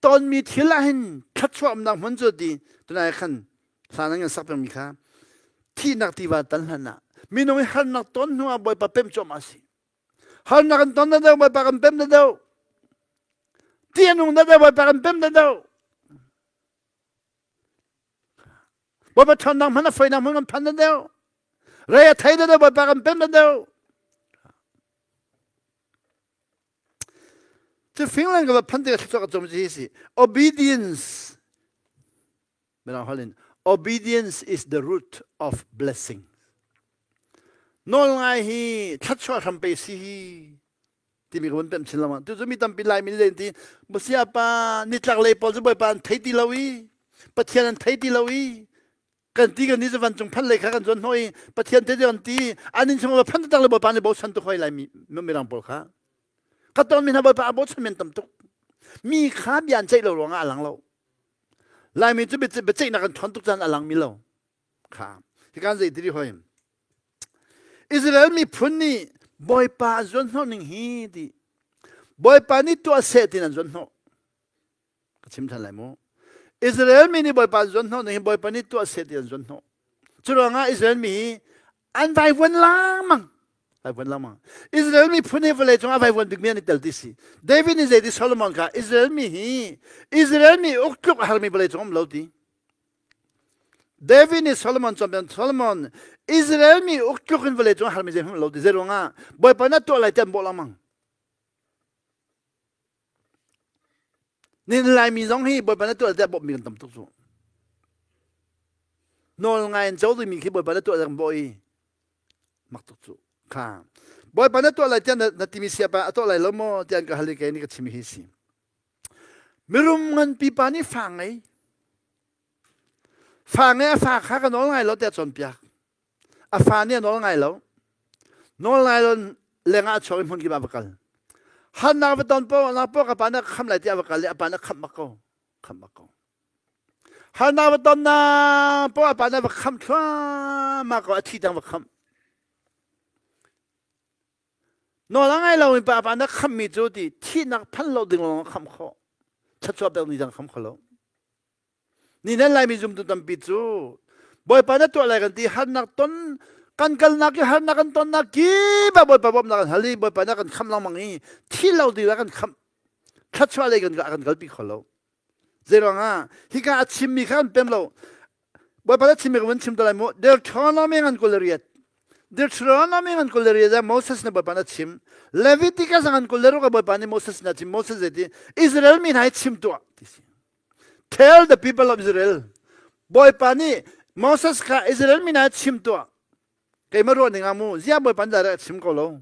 Tonmi thil ah hin thluachuah umnak hmun cu ti tunai khan hla nan kan sak pengmi kha thihnak tiva tan hlan ah minung i harnak ton hnu ah Bawipa pem cuahmah a si. Harnak kan ton da deuh Bawipa kan pem da deuh. Ti a nung da deuh Bawipa kan pem da deuh. Bawipa ṭhawnnak hmanh a foinak hmanh kan phan na deuh. Rei a thei na deuh Bawipa kan pem na deuh. Cu Finland ka va phan tikah thluachuah ka cawm hi si. Obedience Mirang holh in obedience is the root of blessing. Nawl ngai hi thluachuah hram pe si hi timi ka vun pemh chin lengmang. Tucu mi tampi Laimi nih an ti, Siapa nitlak lei pawl cu Bawipa an thei ti lo i Pathian an thei ti lo i kan ti kan ni cu vancung phan lei kha kan zuan hnawh i Pathian te an ti an inn chung va phan tak le Bawipa nih bochan tuk hoi Laimi mirang pawl kha ka ton mi hna Bawipa a bochan men tam tuk. Mi kha bia an ceih lo ruangah a lang lo. Laimi cu biaceihnak an ṭhawn tuk caan a lang mi lo. Kha. Hikan zei ti hoi. Israel miphun nih Bawipa an zuan hnawh ning hi ti. Bawipa nih tuah seh tin an zuan hnawh. Ka chim ṭhan lai mu. Israel mi nih Bawipa an zuan hnawh ning hi Bawipa nih tuah seh ti an zuan hnawh. Cu ruangah Israel mi hi an vaivuan lengmang. Vaivuan lengmang. Israel miphun hi vawlei cungah vaivuan bikmi an i tel ti si. David nih zeiti Solomon kha Israel mi hi Israel mi uk tluk a harmi vawlei cung um lo ti. David nih Solomon cawnpiak Solomon Israel mi uk tluk in vawlei cung harmi zeihmanh lo ti zei ruangah Bawipa na tuah lai ti an bawh lengmang. Nin Laimi zong hi Bawipa na tuah lai ti a bawmhmi kan tam tuk cu. Nawl ngai in co dingmi khi Bawipa na tuah lai kan bawh i mak tuk cu. Kha Bawipa na tuah lai tiah na timi siapa a tuah lai lo maw tiah an ka hal i kei nih ka chim hi si. Mirum nganpi pa nih fa ngei. Fa ngei a fa kha ka nawl ngai lo tiah cawnpiak. A fa nih a nawl ngai lo. Nawl ngai lo lengah a chuak i hmun kip ah va kal. Hannak va ton po na po ka pa na kham lai tiah va kal i a pa na khamh bak ko. Khamh bak ko. Harnak va ton na po a pa na va kham thluahmah ko a thi tang va khamh. Nawl a ngai lomi pa pa na khammi cu ti thihnak phan lo ding lawng a kham khawh. Thluachuah pek ni dang kham kho lo. Ni nan Laimi zumtu tampi cu Bawipa na tuah lai kan ti harnak ton kan kalnak i harnak kan tonnak kip ah Bawipa bawmhnak kan hal i Bawipa na kan khamh lengmang i thi lo ding ah kan khamh thluachuah lei kan kan kalpi kho lo. Zeiruangah hika a chimmi kha kan pem lo. Bawipa na chimmi ka vun chim te lai mu. Deuteronomy ngan 28. Deuteronomy ngan 28 ah Moses nih Bawipa na chim. Leviticus ngan 26 ah Bawipa nih Moses na chim. Moses zei ti Israel mi hna hi chim tuah ti si. Tell the people of Israel. Bawipa nih Moses kha Israel mi hna chim tuah. Keimah ruah ning ah mu zia Bawipa nih direct a chim ko lo.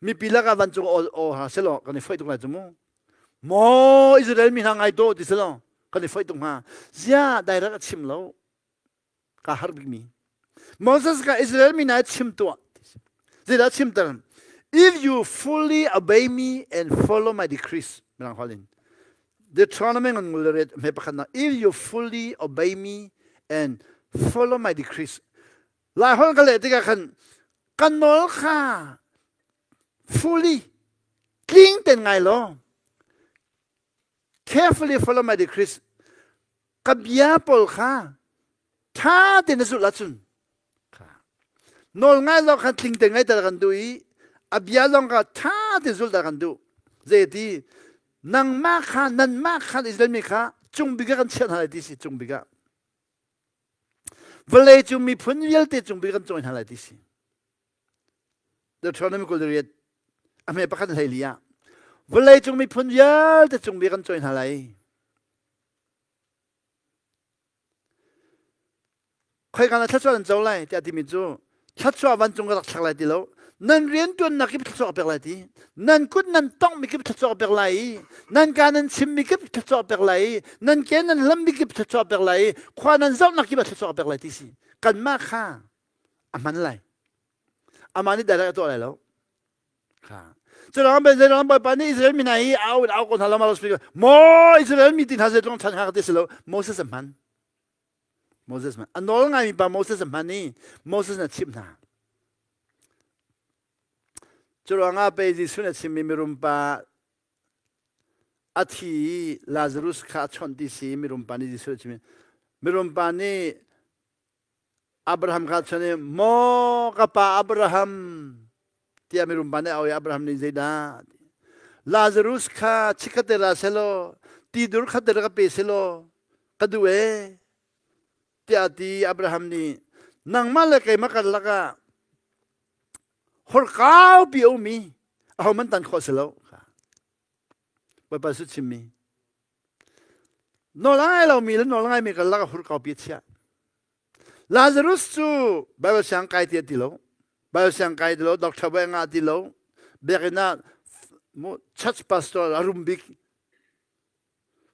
Mipi lakah vancung aw aw ha selaw kan i foih tuk lai cu mu. Maw Israel mi hna ngai to ti selaw kan i foih tuk hnga. Zia direct a chim lo. Ka har bikmi. Moses ka Israel mi hna chim tuah. Zeidah chimter? If you fully obey me and follow my decrees, mirang holh in. Deuteronomy ngan ngul ret hme pakhat na if you fully obey me and follow my decrees Lai holh ka leh tikah khan kan nawl kha fully tling ten ngai law carefully follow my decrees ka bia pawl kha tha tein na zulh ahcun nawl ngai lo khan tling te ngai ter kan duh i a bia zong kha tha te zul ta kan duh zeiti nangmah kha nanmah kha Israel mi kha cung bik ah kan chiah hna lai ti si cung bik ah Vawlei cu miphun vialte cung bik kan cawi hna lai ti si. Deuteronomy 28 a hme pakhat hlei li ah vawlei cung miphun vialte cung bik kan cawi hna lai. Khoika na thluachuah nan co lai tiah timi cu thluachuah vancung ka rak thlak lai ti lo. Nan riantuannak kip thluachuah pek lai ti. Nan kut nan tonghmi kip thluachuah pek lai i nan ka nan chimmi kip thluachuah pek lai i nan ke nan lammi kip thluachuah pek lai i khua nan zohnak kip ah thluachuah pek lai ti si. Kanmah kha a hman lai. Amah nih direct a tuah lai lo. Kha. Curuang ben zeiruang Bawipa nih Israel mi hna hi au in au ko hna lo ma lo speaker. Maw Israel mi ti hna zeitlung chan hna ka ti si lo. Moses a hman. Moses a nawl ngaimi pa Moses a hman i Moses na chimh hna. Curuangah pei Jesuh na chimmi mirum pa a thi i Lazarus kha a chawnh ti si mirum pa nih Jesuh a chimmi mirum pa nih Abraham kha chawnh i maw ka pa Abraham tiah mirum pa nih a au i Abraham nih zeidah Lazarus kha chikkhat te ra selaw tidur khat te ra ka pe selaw ka duh ee tiah a ti Abraham nih nangmah le keimah karlak ah horkau pi a um i ahohmanh tan khawh si lo Bawipa su chimmi nawl a ngai lomi le nawl a ngaimi karlak ah hurkau pi a chiah Lazarus cu Bible siang kai ti a ti lo Bible siang kai ti lo doctor bai ngah ti lo biakinn ah church pastor a rum bik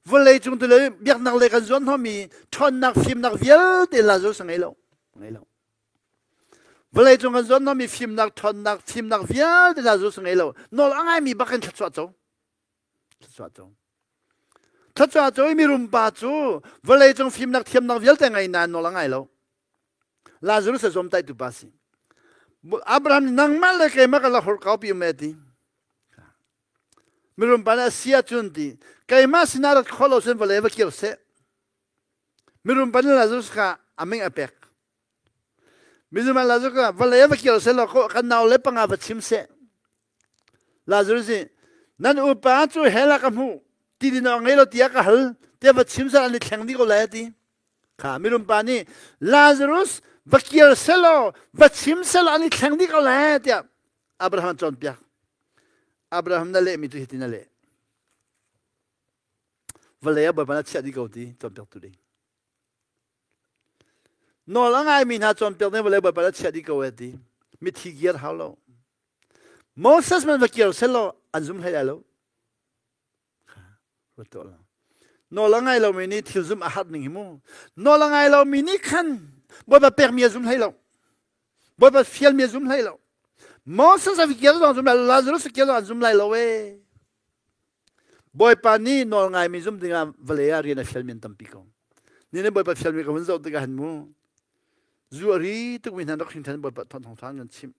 Vawlei cung tu le biaknak le kan zuan hnawmi ṭhawnnak fimnak vialte Lazarus a ngei lo. Ngei lo. Vawlei cung kan zuan hnawmi fimnak ṭhawnnak fimnak vialte Lazarus a ngei lo. Nawl a ngaimi bak in thluachuah co. Thluachuah co. Thluachuah co i mirum pa cu vawlei cung fimnak thiamnak vialte ngei nain nawl a ngai lo. Lazarus a zuamtaitu pa si. Abraham nih nangmah le keimah ka la hur kau pi um e ti. Mirum pa nih a si ahcun ti keimah sinah rat kho lo cun vawlei va kir seh. Mirum pa nih Lazarus kha a ming a pek. Mirum pa Lazarus kha vawlei va kir seh law kan nau le panga va chim seh. Lazarus nih nan upa cu hell ah ka hmuh ti din awk ngei lo tiah ka hal tiah va chim seh an i thleng dih ko lai a ti. Kha mirum pa nih Lazarus va kir selaw va chim selaw an i thleng dih ko lai tiah Abraham a cawnpiak. Abraham na lehmi cu hitin a leh. Vawlei ah Bawipa na chiah dih ko ti cawnpiaktu ding. Nawl a ngaimi hna cawnpiak ding vawlei Bawipa na chiah dih ko e ti. Mithi giar hau lo. Moses man va kir selaw an zum hlei lai lo. Nawl a ngai lomi nih thil zumh a har ning hi mu. Nawl a ngai lomi nih khan Bawipa pekmi a zum hlei lo. Bawipa fialmi a zum hlei lo. Moses a fikir zong zum lai lo, Lazarus fikir zong an zum lai lo ee. Bawipa nih nawl ngaimi zum dingah vawlei ah rian a fialmi an tampi ko. Ni nih Bawipa fialmi ka hun zoh tikah hin mu. Zu a ri tukmi hna rak hring than Bawipa thawng thawng kan chimh.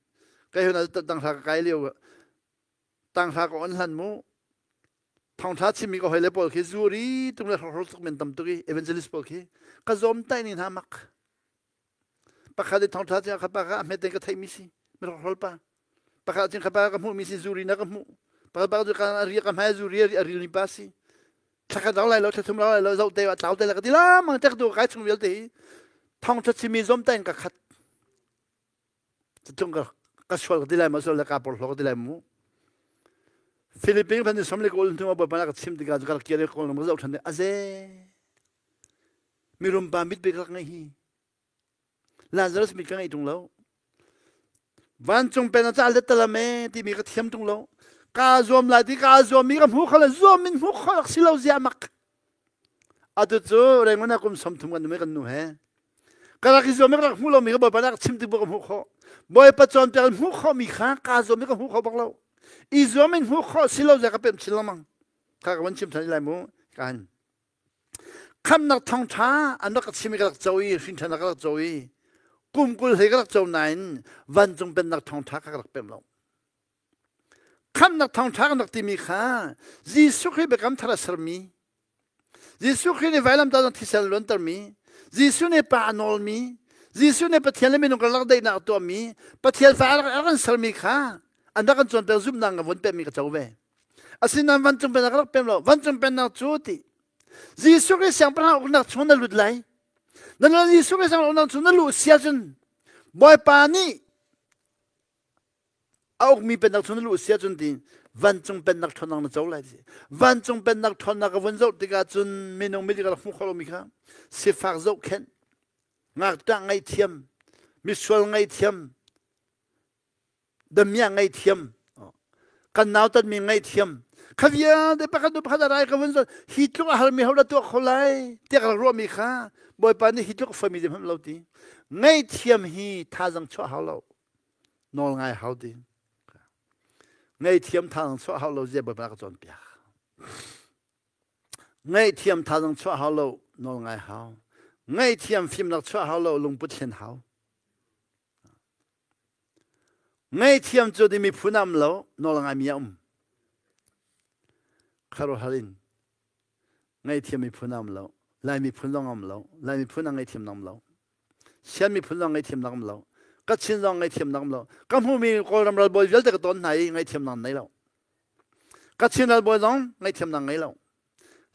Kai hun tang hla ka kai lio tanghra ka on hlan mu thawngtha chimmi ka hoi le pawl khi zuri tung le hrokhro tuk men tam tuk i evangelist pawl khi ka zawm tai ning hna mak pakhat i thawngtha cing kha pa ka ahmet ka theimi si mi hrokhro pa pakhat cing kha pa ka hmuh mi si zuri na ka hmuh pakhat pa cu ka ria ka hmai zuri a ril mi pa si thlakhat rau lai lo thlathum rau lai lo zoh te tlau te la ka ti la mang tek tu kai chung vialte hi thawngtha chimmi zawm tai in ka khat Cutung ka ka sual ka ti lai ma sual le ka porhlaw ka ti lai mu. Philippines phan som le kawl hnu ah bawipa ka chim tikah ka rak kir i kawl ka zoh ṭhan aze mirum pa mit bik rak ngei hi Lazarus mit ka ngei ṭung lo vancung pen a cal le talame timi ka thiam ṭung lo ka zuam lai ti ka zuam mi ka hmu kho le zuam min hmu kho rak si lo zia mak Atu cu Rangoon ah kum 30 kan um i kan nu he. Ka rak i zuam i ka rak hmuh lomi ka Bawipa rak chim tik ka hmuh khawh. Bawipa cawnpiak in hmuh khawhmi kha kaa zuam i ka hmuh kho bak lo. I zuam in hmuh khawh si lo zia ka pemh chin lengmang. Kha ka van chim than lai mu. Kan. Khamnak thawngtha an rak ka chim i ka rak co i hrinṭhan ka rak co i kum 20 hlei ka rak co nain vancung pennak thawngtha kha ka rak pem lo. Khamhnak thawngṭha kan rak timi kha Jesuh Khrih biakam thar a sermi, Jesuh Khrih nih vailamtah cang thisen a luantermi, Jesuh nih Pa a nawlmi, Jesuh nih Pathian le minung karlak daihnak a tuahmi, Pathian fa a rak kan sermi kha an rak kan cawnpiak zumhnak ka vun pekmi ka co ve. Asinain vancung pennak ka rak pem lo. Vancung pennak cu ti Jesuh Khrih siangpahrang uknak chung na lut lai. Na Jesuh Khrih siangpahrang uknak chung na luh sia cun Bawipa nih a ukmi pennak chung na luh si ahcun ti vancung pennak ṭhawnnak na co lai ti vancung pennak ṭhawnnak ka vun zoh tikah cun minung mit ka rak hmu kho lomi kha sifak zohkhenh ngakṭah ngaihthiam misual ngaihthiam damiah ngaihthiam kan nautatmi ngaihthiam kha vialte pakhat hnu pakhat a rai ka vun zoh hi tluk a harmi ho dah tuah kho lai tiah ka rak ruahmi kha Bawipa nih hi tluk fami hmanh lo ti ngaihthiam hi thazang chuah hau lo nawl ngai hau ding ngaihthiam thazang chuah hau lo zia Bawipa ka cawnpiak ngaihthiam thazang chuah hau lo nawl ngai hau ngaihthiam fimnak chuah hau lo lungput thlen hau ngaihthiam cu di miphun am lo nawl ngai mi a um kharuahar in ngaihthiam miphun am lo lai miphun zong am lo lai miphun a ngaihthiam nam lo Sian miphun zong ngaihthiamnak um lo. Kachin zong ngaihthiamnak um lo. Ka hmuhmi Kawlram ralbawi vialte ka ton hna i ngaihthiamnak nei lo. Kachin ralbawi zong ngaihthiamnak ngei lo.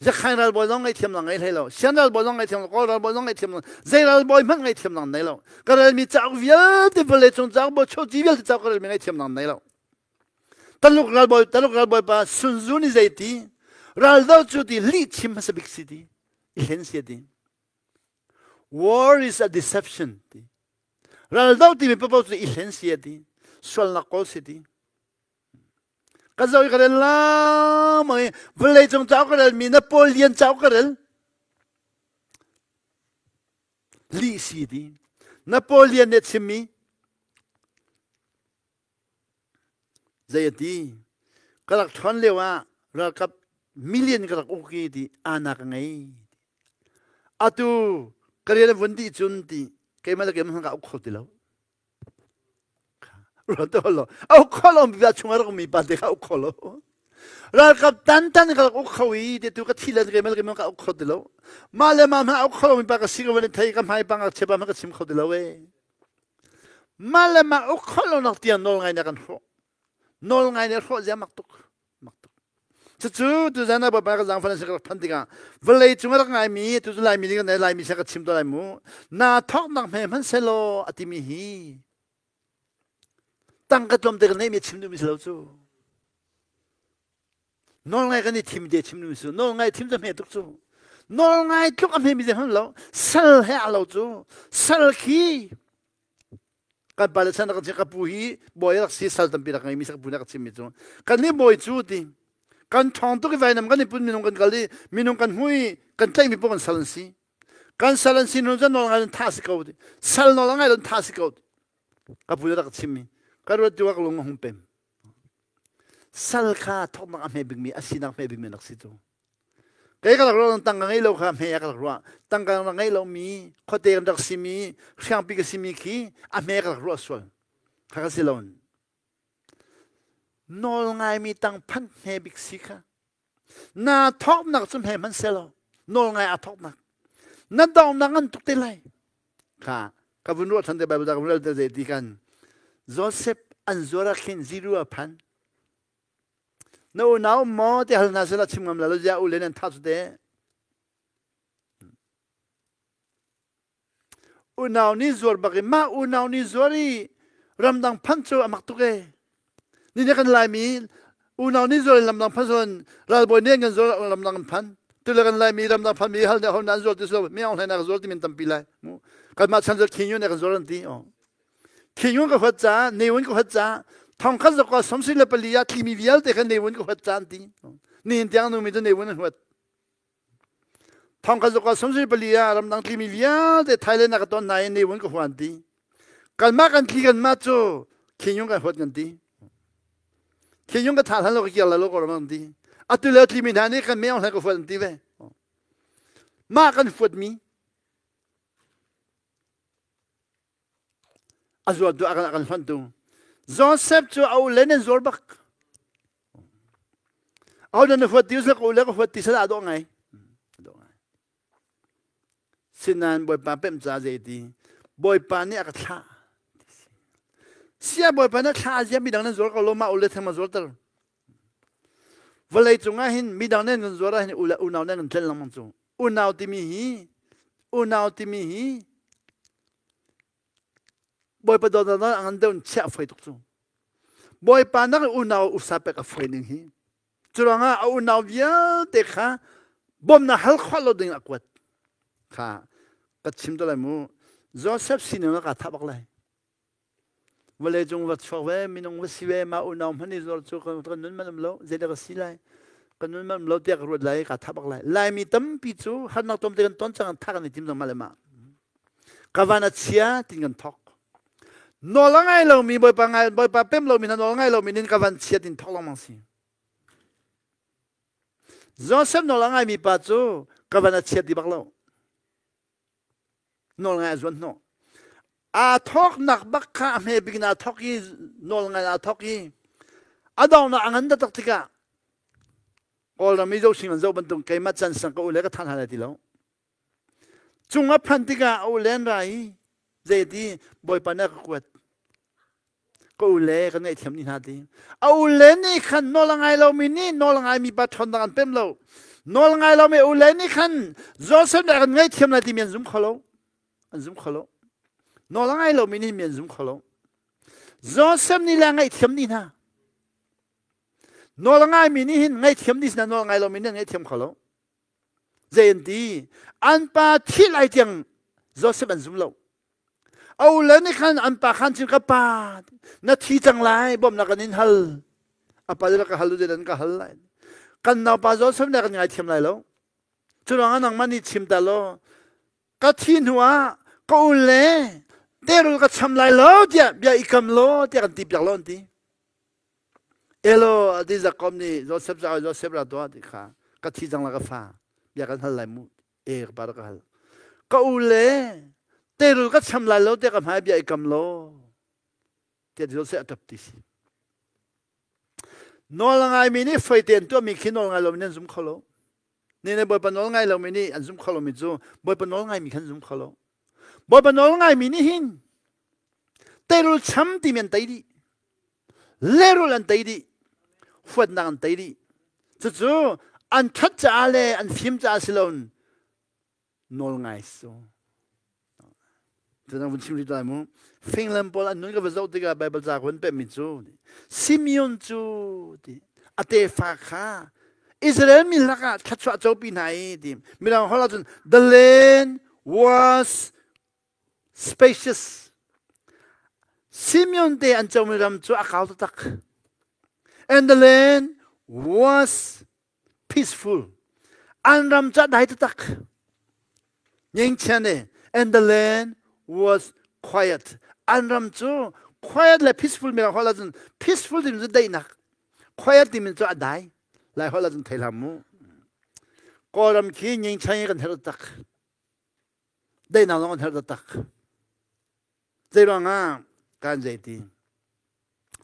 Zakhain ralbawi zong ngaihthiamnak ngei hlei lo. Sian ralbawi zong ngaihthiam lo. Kawl ralbawi zong ngaihthiam lo. Zei ralbawi hmanh ngaihthiamnak nei lo. Ka relmi cauk vialte vawlei cung cauk bo choci vialte cauk ka relmi ngaihthiamnak nei lo. Taluk ralbawi Taluk ralbawi pa Sun Tzu nih zei ti raldo cu ti lih chim hmasa bik si ti i hlen si ti War is a deception ti. Raldo timi papo cu i hlen si ti. Sualnak kawl si ti. Ka zo i ka rel la mang i vawlei cung cauk ka rel mi Napoleon cauk ka rel. Lih si ti. Napoleon nih chimmi zei a ti? Ka rak ṭhawn lio ah ralkap Million ka rak uk i ti ana ka ngei. Atu ka rian vun dih cun ti keimah le keimah ka uk kho ti lo. Ruat lo. Au kho lo mi chung a rak mi pa te kha uk kho lo. Ralkap tan tan ka rak uk kho i te tu ka thi le keimah le keimah ka uk kho ti lo. Mah le mah ma uk kho lo mi pa ka si ka van thei ka hmai pang chepa ma ka chim kho ti lo e. Mah le mah uk kho lo nak tiang nawl ngai na kan hrawh. Nawl ngai na hrawh zia mak tuk. Mak tuk. Cucu tuzan ah Bawipa ka zaangfah ka rak phanh tikah vawlei cung a rak ngaimi tu cu Laimi nih kan Laimi sia ka chim to lai mu. Na thawknak hme hmanh selaw a timi hi tangka tlawmte kan neihmi chim duhmi si lo cu. Nawlngai kan i thim te chim duhmi si. Nawlngai thim cu hme tuk cu. Nawlngai tluk a hmemi zei hmanh lo. Sal he a lo cu. Sal khi kan pa le chan rak ka pu hi bawi rak si sal tampi rak ngeimi ka pu rak chimmi cu kan nih bawi cu ti kan ṭhawng tuk i vainam kan i pun minung kan kal i minung kan hmu i kan tlaihmi paoh kan sal an si kan sal an si hnu cun nawl ngai in thah si ko ti sal nawl ngai in thah si ko ka pu rak chimmi ka ruat tu ka lung a hung pem sal kha thawknak a hme bikmi a sinak hme bikmi rak si cu Kei ka rak ruah tangka ngei lo kha hme ka rak ruah. Tangka rak ngei lomi khuate kan rak simi hriangpi ka simi khi a hme ka rak ruah sual. Kha ka si lo. Nawl ngaimi tang phan hme bik si kha. Na thawknak cu hme hmanh selaw nawl ngai a thawknak. Na donghnak ngan tuk te lai. Kha ka vun ruah than te Bible ka vun rel te zei ti kan Joseph an zuar ah khin ziru a phan. Na unau maw ti hal hna sila chim ngam la lo zia u le nan tha cu te. Unau nih zuar bak i mah unau nih zuar i ramdang phanh cu a mak tuk e. Ni ne kan Laimi unau nih zuar in lamdang phanh zuan ralbawi nih kan zuar lamdang an phan. Tule kan Laimi ramdang phan mi hal ne hon nan zuar ti so mi ong hlai zuar ti min tampi lai. Kan mah chan zuar khin yun kan zuar an ti. Thingung ka huat caah, Ne Win ka huat caah, thongkhat zakua 74 ah thlimi vialte kha Ne Win ka huat caah an ti. Nihin tiang numi cu Ne Win an huat. Thongkhat zakua 74 ah ramdang tlimi vialte Thailand ah ka ton hna i Ne Win ka hua an ti. Kanmah kan tli kanmah cu Thingung kan huat kan ti. Thingung ka thah hlan lo ka kir lai lo ko ram an ti. Atu le tlimi hna nih kan meong hlan ka huat an ti ve. Mah kan huatmi A zuartu a kan hlonhtu. Joseph cu a ule nan zuar bak. A ule na huat ti ka ule ka huat ti sal aa dawh ngai. Sinan Bawipa pemh ca zei ti. Bawipa nih a ka thlah. Sia Bawipa na thlah zia midang nan zuar ko lo ma ule theng ma zuar ter. Vawlei cungah hin midang nan kan zuar ah hin ule unau nan kan tlen lengmang cu. Unau timi hi unau timi hi Bawipa dawtnak a ngan deuh in chiah a fawi tuk cu. Bawipa nak in unau usa pek a fawi ning hi. Curuangah a unau vialte kha bawmnak hal khawh lo ding a kuat. Kha ka chim to lai mu. Joseph sining ah kaa thah bak lai. Vawlei cung va chuak ve, minung va si ve, mah unau hmanh i zuar cu kan nun man um lo, zeidah ka si lai? Kan nun man um lo tiah ka ruat lai, kaa thah bak lai. Laimi tampi cu harnak tlawmte kan ton cang, thah kan i tim cang mah le mah. Ka van a chia tin kan thok. Nawl a ngai lomi Bawipa ngai Bawipa pem lomi hna nawl a ngai lomi nin ka van chia tin thok lengmang si. Joseph nawl a ngaimi pa cu ka van a chia ti bak lo. Nawl ngai a zuan hnawh. Aa thawknak bak kha a hme bik in aa thawk i nawl ngai aa thawk i a donghnak a ngan taktak tikah Kawlram i zohsing an zoh bantuk keimah can sang ka u le ka than hna lai ti lo. Cung a phanh tikah a u len ra i zeiti Bawipa nih a ka kuat. Ka u le ka ngaihthiam ni hna ti. A u le nih khan nawl a ngai lomi nih nawl a ngaimi pa ṭhawnnak an pem lo. Nawl a ngai lomi u le nih khan Joseph nih a kan ngaihthiam lai timi an zum kho lo. An zum kho lo. Nawl a ngai lomi nih mi an zum kho lo. Joseph nih le a ngaihthiam ni hna. Nawl a ngaimi nih hin ngaihthiam ni sina nawl a ngai lomi nih an ngaihthiam kho lo. Zei an ti? An pa thi lai tiang Joseph an zum lo. A ule nih khan an pa khan cun ka pa na thi cang lai bawmhnak kan in hal. A pa rak ka hal u an ka hal lai. Kan naupa Joseph nih kan ngaithiam lai lo. Cu ruangah nangmah nih chim ta law ka thi hnu ah ka ule teirul ka cham lai lo tiah bia i kam law tiah kan ti piak lo an ti. Elo ati Jakob nih Joseph cu Joseph ra tuah ti kha. Ka thi cang la ka fa. Bia kan hal lai mu. E ka pa ka hal. Ka u le teirul ka cham lai lo te ka hmai bia i kam lo. Tiah Joseph a ṭap ti si. Nawl a ngaimi nih faite an tuahmi khi nawl ngai lomi nih an zum kho lo. Ne ne Bawipa nawl ngai lomi nih an zum kho lomi cu Bawipa nawl ngaimi khan zum kho lo. Bawipa nawl ngaimi nih hin teirul cham timi an tei dih. Lehrul an tei dih. Huatnak an tei dih. Cucu an ṭhat caah le an fim caah si loin nawl ngai su. Cu vun chim rih lai mu. Finland pawl an nun ka va zoh tikah Bible ca ka vun pehmi cu Simeon cu ti a tefa kha Israel mi lakah thluachuah copi hna i ti mirang holh ahcun the land was spacious. Simeon te an comi ram cu a kau taktak. And the land was peaceful. An ram cu a dai taktak. Ngengchian e. And the land was quiet. An ram cu quiet le peaceful mirang holh ahcun peaceful timi cu daihnak. Quiet timi cu a dai. Lai holh ahcun thei hlah mu. Kawlram khi ngengchian kan herh taktak. Daihnak zong kan herh taktak. Zeiruangah kan zei ti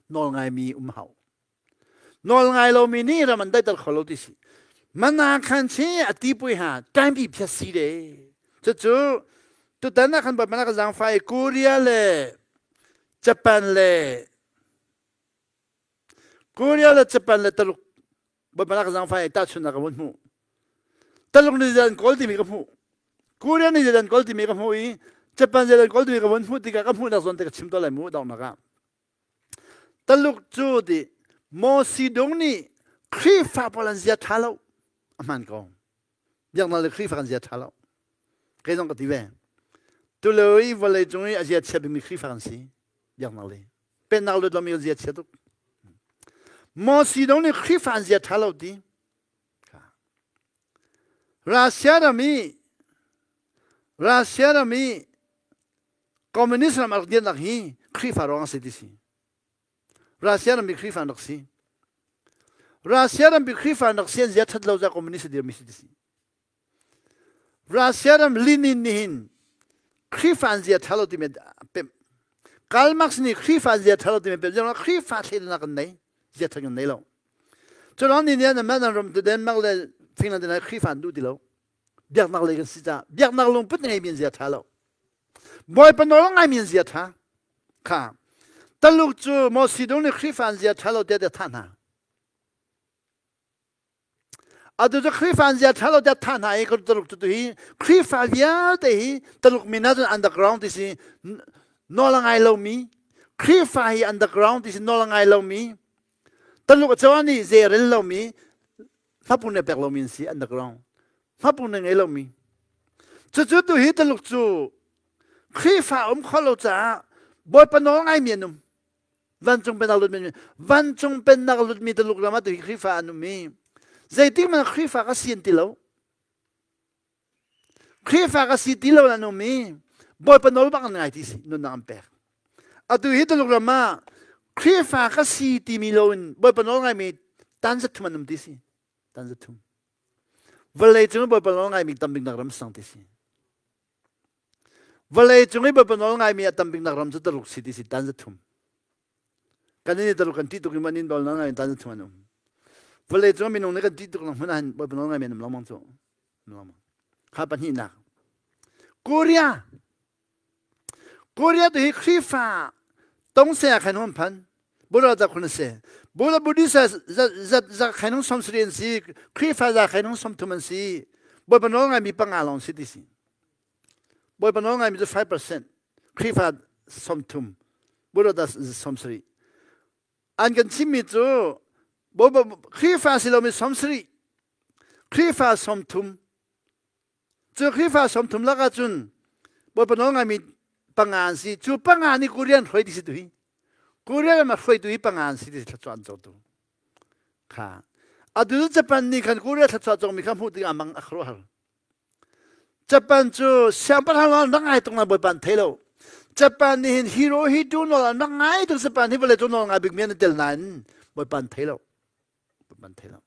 nawl ngaimi um hau. Nawl ngai lomi nih ram an daihter kho lo ti si. Mana khan chi a ti pui ha time pi phiat si de. Cucu tutan ah khan mana ka zaangfai Korea le Japan le Korea le Japan le Taluk Baibal ka zaangfai tahchunhnak ka vun hmuh. Taluk nih zeidah an kawl timi ka hmuh. Korea nih zeidah an kawl timi ka hmuh i Japan zeidah an kawl timi ka vun hmuh tikah ka hmuhnak zawn te ka chim tawn lai mu donghnak ah. Taluk cu ti Mo Sidong nih Khrihfa pawl an zia ṭha lo. A hmaan ko. Biaknak le Khrihfa kan zia ṭha lo. Kei zong ka ti ve. Tulio i vawlei cung i a zia chia bikmi Khrihfa kan si. Biaknak le. Pennak lut lomi zia chia tuk. Maw si dong nih Khrihfa an zia ṭha lo ti. Russia ram i Russia ram i communist ram a rak dirnak hi Khrihfa ruang a si ti si. Russia ram i Khrihfa an rak si. Russia ram i Khrihfa an rak si an zia ṭhat lo za communist a dirmi si ti si. Russia ram Lenin nih hin Khrihfa an zia ṭha lo timi a pemh. Karl Marx nih Khrihfa an zia ṭha lo timi a pemh. Zeiruangah Khrihfa thleidannak an nei, zia ṭha kan nei lo. Cu ni nih nan ram tu Denmark le Finland hna Khrihfa an duh ti lo. Biaknak lei kan si caah biaknak lungput ngeimi an zia ṭha lo. Bawipa nawl ngaimi an zia ṭha. Kha Taluk cu Moses nih Khrihfa an zia ṭha lo tiah a thah hna. Atu cu Khrihfa an zia ṭha lo tiah thah hna i Taluk cu hi Khrihfa vialte hi Taluk min ahcun underground ti si nawl a ngai lomi Khrihfa hi underground ti si nawl a ngai lomi Taluk a cawh nih zei a rel lomi hmapung ne pek lomi an si underground hmapung ne ngei lomi cucu tu hi Taluk cu Khrihfa um kho lo caah Bawipa nawl ngaimi an um Vancung pennak lutmi vancung pennak lutmi Taluk ram ah tu hi Khrihfa an um i zeitik hmanh Khrihfa ka si an ti lo. Khrihfa ka si ti lo an um i Bawipa nawl bak an ngai ti si nunnak an pek. Atu hi Taluk ram ah Khrihfa ka si timi lo in Bawipa nawl ngaimi tan za thum an um ti si. Tan za thum. Vawlei cung Bawipa nawl ngaimi tam bik nak ram sang ti si. Vawlei cung i Bawipa nawl ngaimi a tam biknak ram cu Taluk si ti si tan za thum. Kan nih Taluk kan ṭih tuk i an in nawl ngai tan za thum an um. Vawlei cung minung nih kan ṭih tuk lang hmun ah hin Bawipa nawl ngaimi an um lengmang cu. Lengmang. Kha pahnihnak. Korea. Korea tu hi Khrihfa tongse ah khan hon phan. Buddha za khun se. Buddha Buddhist za za za khainung som sri an si. Khrihfa za khainung som thum an si. Bawipa nawl ngaimi panga lawng si ti si. Bawipa nawl ngaimi cu 5%. Khrihfa 30, Buddha 70. An kan chimmi cu Bawipa Khrihfa si lomi 70, Khrihfa 30. Cu Khrihfa 30 lakah cun Bawipa nawl ngaimi panga an si. Cu panga nih Korean hruai ti si tu hi. Korean ram a hruaitu hi panga an si ti thluachuah an cotu. Kha. Atu Japan nih khan Korea thluachuah cawngmi kha hmuh tikah mang a khuaruahhar. Japan cu siangpahrang lawng an rak ngai tuk na Bawipa an thei lo. Japan nih hin Hirohito nawl an rak ngai tuk Japan hi vawlei cung nawl ngai bikmi an i tel nain Bawipa an thei lo. Bawipa an thei lo.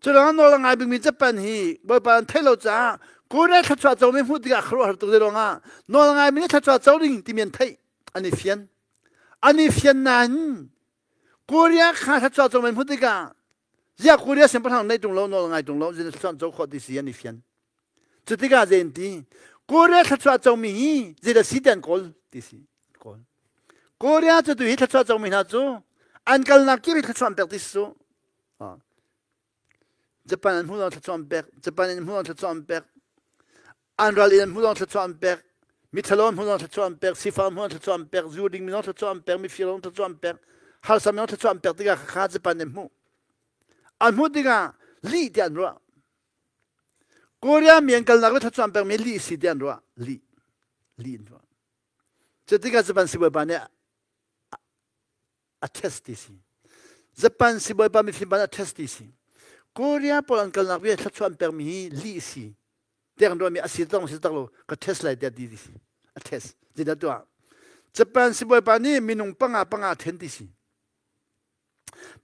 Cu ruangah nawl a ngai bikmi Japan hi Bawipa an theih lo caah Korea thluachuah comi hmuh tikah khuaruahhar tuk ruangah nawl a ngaimi nih thluachuah co ding timi an theih an i fian. An i fian nain Korea kha thluachuah comi hmuh tikah ziah Korea siangpahrang neih ṭung lo nawl a ngai ṭung lo zin thluachuah co khawh ti si an i fian. Cu tikah zei an ti Korea thluachuah comi hi zeidah si ti an kawl ti si kawl. Korea cu tu hi thluachuah comi hna cu an kalnak kip hi thluachuah an pek ti si cu. Japan an hmuh lawng thluachuah an pek. Japan in hmuh lawng thluachuah an pek. An ral in an hmuh lawng thluachuah an pek. Mithalo an hmuh lawng thluachuah an pek. Sifak an hmuh lawng thluachuah an pek. Zu ding mi lawng thluachuah an pek. Mifir lawng thluachuah an pek. Harsa mi lawng thluachuah an pek tikah kha Japan nih hmuh. An hmuh tikah lih tiah an ruah. Korea mi an kalnak le thluachuah an pekmi lih si tiah an ruah. Lih. Lih an ruah. Cu tikah Japan sibawipa nih a test ti si. Japan sibawipa mifim pa a test ti si. Korea pawl an kalnak bia thluachuah an pekmi hi lih si. Tiang an ruahmi a si tak si tak lo ka test lai tiah ti si. A test. Zeidah tuah? Japan sibawipa nih minung panga panga then ti si.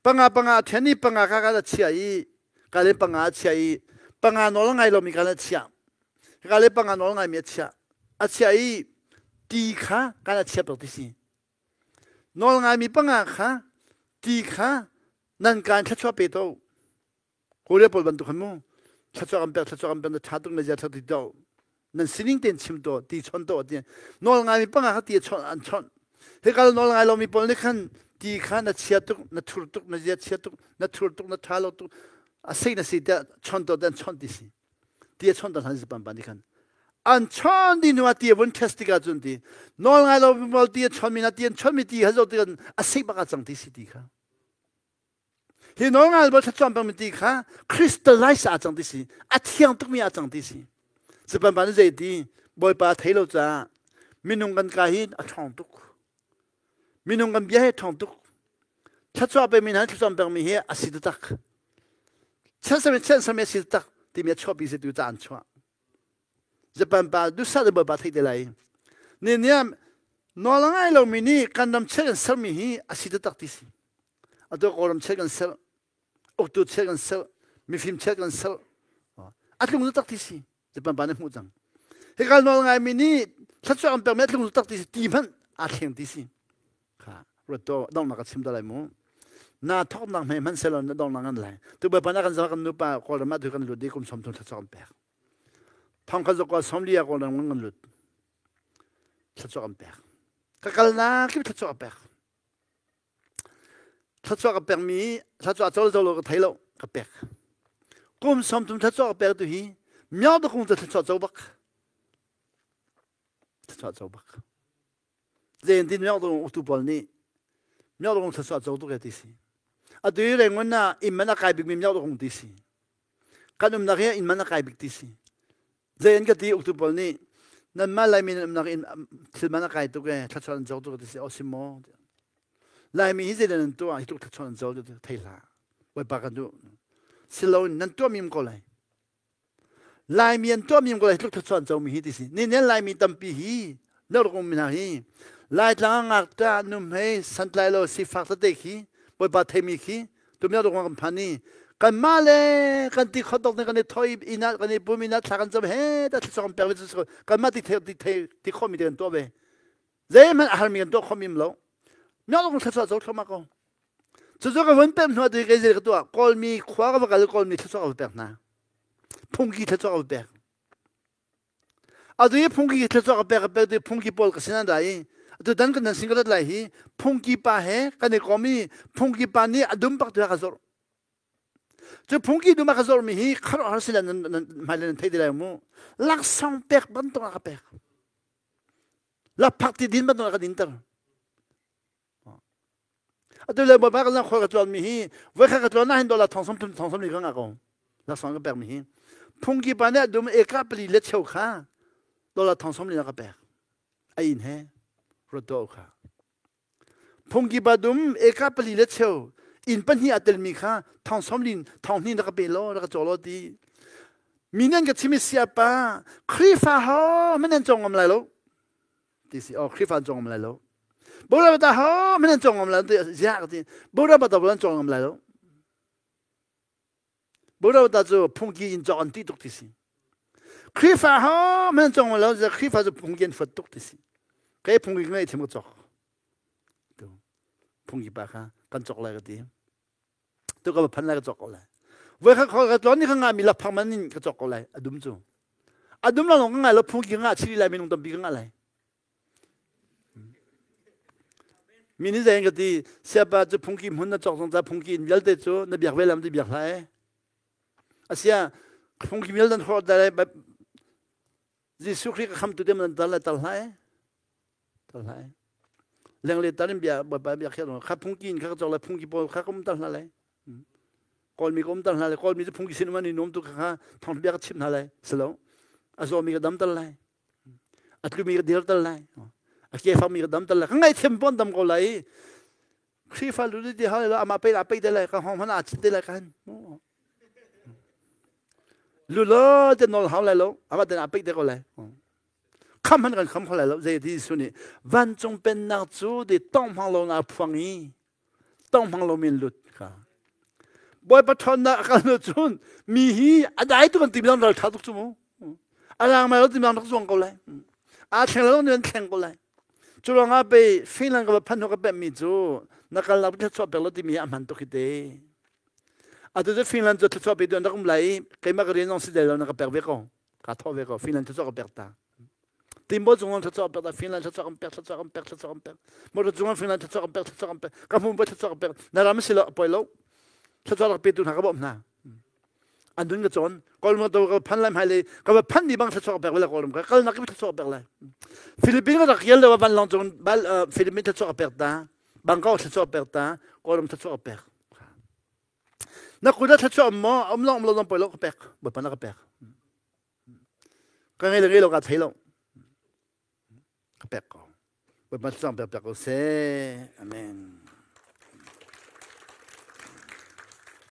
Panga panga then i panga ka ka chia i ka le panga a chia i panga nawl ngai lomi ka le chia. Ka le panga nawl ngaimi a chia. A chia i ti kha ka la chia tuk ti si. Nawlngaimi panga kha ti kha nan kaan thluachuah pe to. Korea pawl bantuk khan mu thluachuah kan pek thluachuah kan pek na ṭha tuk na zia ṭha ti to. Nan sining tein chim to ti chon to ti. Nawlngaimi panga kha ti chon an chon. Hikal nawlngai lomi pawl nih khan ti kha na chia tuk na thur tuk na zia chia tuk na thur tuk na ṭha lo tuk a sei na si tiah chon to an chon ti si. Ti a chawnh hna Japan pa nih khan an chawn dih hnu ah ti a vun test tikah cun ti nawl ngai lo mawl ti a chawn mi na ti an chawn mi ti ha zo ti a sik bak a cang ti si ti kha hi nawl ngai lo thlachuan pang mi ti kha crystallize a cang ti si a thiang tuk mi a cang ti si Japan pa nih zei ti bawipa thei lo caah minung kan ka hi a ṭhawng tuk minung kan bia hi ṭhawng tuk thluachuah pe mi hna thluachuah pek mi hi a si taktak chiansam chiansam a si tak timi a chuahpi si tu ca an chuah Japan pa dusa de bawipa thei te lai ni niam nawl ngai lomi nih kan ram chiat kan sermi hi a si taktak ti si atu kawlram chiat kan ser uktu chiat kan ser mifim chiat kan ser a tlung taktak ti si Japan pa nih hmuh cang hikal nawl ngaimi nih thluachuah an pekmi a tlung taktak ti si ti hmanh aa thleng ti si kha ruat donghnak ka chim ta lai mu na thawknak hme hmanh selaw na donghnak ngan lai tu bawipa na kan zah kan nupa kawlram ah tu kan lut i kum 30 thluachuah kan pek thong khat zakwa somlia kawlram kan lut thluachuah kan pek ka kalnak kip thluachuah ka pek thluachuah ka pekmi thluachuah col col ka thei lo ka pek kum 30 thluachuah ka pek tu hi miao da kung te thluachuah co bak thluachuah co bak Zentin miakdong uktu pawl nih miakdong thluachuah co tuk ti si. Atu i Rangoon ah inn man a kai bikmi miakdong ti si. Kan umnak hi inn man a kai bik ti si. Zei an ka ti uktu pawl nih nanmah Laimi nan umnak inn thil man a kai tuk e thluachuah an co tuk ti si. O si maw? Laimi hi zeidah nan tuah hi tluk thluachuah an co ti thei hlah. Bawipa kan duh. Silo in nan tuah mi um ko lai. Laimi an tuahmi ko lai tluk thluachuah an comi hi ti si. Ni nen Laimi tampi hi Norkum mi hna hi Laitlang ah ngakṭah nuhmei santlai lo sifak tete khi Bawipa theimi khi tumia rukang kan phan i kanmah le kan ti khotok nih kan i thoi inn ah kan i pum inn ah thla kan cam he ta thluachuah kan pek ve cu kanmah ti ti ti khomi te kan tuah ve zeihmanh a harmi kan tuah khomi lo miak thluachuah co thluahmah ko Cucu ka vun pemh hnu ah kei zei ka tuah Kawlmi khua ka va kal Kawlmi thluachuah ka va pek hna. Phungki thluachuah ka va pek. Atu i phungki thluachuah ka pek ka pek tu phungki pawl ka sin an ra i atu dan kan nan sin ka rat lai hi phungki pa he kan i kom i phungki pa nih a dum pak tu ka zorh. Cu phungki dum a ka zorhmi hi khuaruahhar sila nan hmai le nan thei ti lai mu. Laksawng pek bantuk a ka pek. Lakphak ti din bantuk a ka dinter. Atu le Bawipa kan khual ka tlawn mi hi voikhat ka tlawn ah hin dollar thong 30 thong 30 ka ngah ko. Laksawng ka pek mi hi. Phungki pa nih dum eka pali le cheu kha dollar thong 30 ka pek. A in he roto kha. Phungki pa dum eka pali le cheu inn pahnih a telmi kha thong 30 thong hnih na ka pe lo na ka caw lo ti. Mi nan ka chimi sia pa Khrihfa ho man nan cong ngam lai lo. Ti si oh Khrihfa an cong ngam lai lo. Bora ta ho men an cong ngam lai ti ziah ka ti. Bora ba ta an cong ngam lai lo. Buddha cu phungki in cawk an ti tuk ti si. Khrihfa ho men cong lo za Khrihfa cu phungki an fuat tuk ti si. Kei phungki ngai thiam ka cawk. Tu phungki pa kha kan cawk lai ka ti. Tu ka phan lai ka cawk ko lai. Voi kha kho ka tlon ni kha nga mi lak phang man in ka cawk ko lai adum cu. Adum la long ka ngai lo phungki nga chili lai minung tampi ka nga lai. Mi nih zei an ka ti, siapa cu phungki hmun na cawk zong phungki inn vialte cu na biak ve lam ti biak hlah e. Asia phungki vialte nan hrawh dai Jesuh Khrih ka khamtu te man tal lai tal hlah e. Tal hlah e. Leng le tal in bia Bawipa bia khiat kha phungki in kha ka cawk lai phungki pawl kha ka um tal hlah lai. Kawlmi ka um tal hna lai. Kawlmi cu phungki sin um an i nuam tu kha kha thawngtha bia ka chimh hna lai. Silo. A zawmi ka dam tal lai. A tlumi ka dir tal lai. A ke fangmi ka dam tal lai. Ka ngaihthiam pon dam ko lai. Khrihfa lu ti hal la ama pe la pe te lai ka hong hman a chit te lai kan. Lu lo te nol hau lai lo. Ama te na pe te ko lai. Kham han kan kham kho lai lo. Zei ti su ni vancung pennak cu di tong hmang lo na phuang i tong hmang lo min lut kha. Bawipa ṭhawnnak a kal hnu cun mi hi a dai tuk an ti mi ral ṭha tuk cu mu. A lang mai lo ti rak zuang ko lai. Aa thleng lo an thleng ko lai. Cu ruangah pei Finland ka va phanh ka pemh mi cu na kal nak thluachuah pek lo timi a hman tuk hi te. Atu cu Finland cu thluachuah pe tu an rak um lai i keimah ka rian zong si del lo na ka pek ve ko. Ka thawh ve ko Finland thluachuah ka pek ta. Timbo cung thluachuah pek ta Finland thluachuah kan pek thluachuah kan pek thluachuah kan pek. Motor cung Finland thluachuah kan pek thluachuah kan pek. Ka hmun poi thluachuah kan pek. Na ram si lo poi lo. Thluachuah rak pe tu hna ka bawmh hna. An dun ka cawn. Kawlram ka ka phan lai hmai le ka va phan ni bang thluachuah ka pek lai Kawlram ka kal nak ka thluachuah ka pek lai. Philippines ka rak rial lo van long cung bal Philippines thluachuah ka pek ta. Bangkok thluachuah ka pek ta. Kawlram thluachuah ka pek. Na kut ah thluachuah um maw um long um lo zong poi lo ka pek. Bawipa na ka pek. Ka ngei le ngei lo ka thei lo. Ka pek ko. Bawipa thluachuah pek pek ko seh. Amen.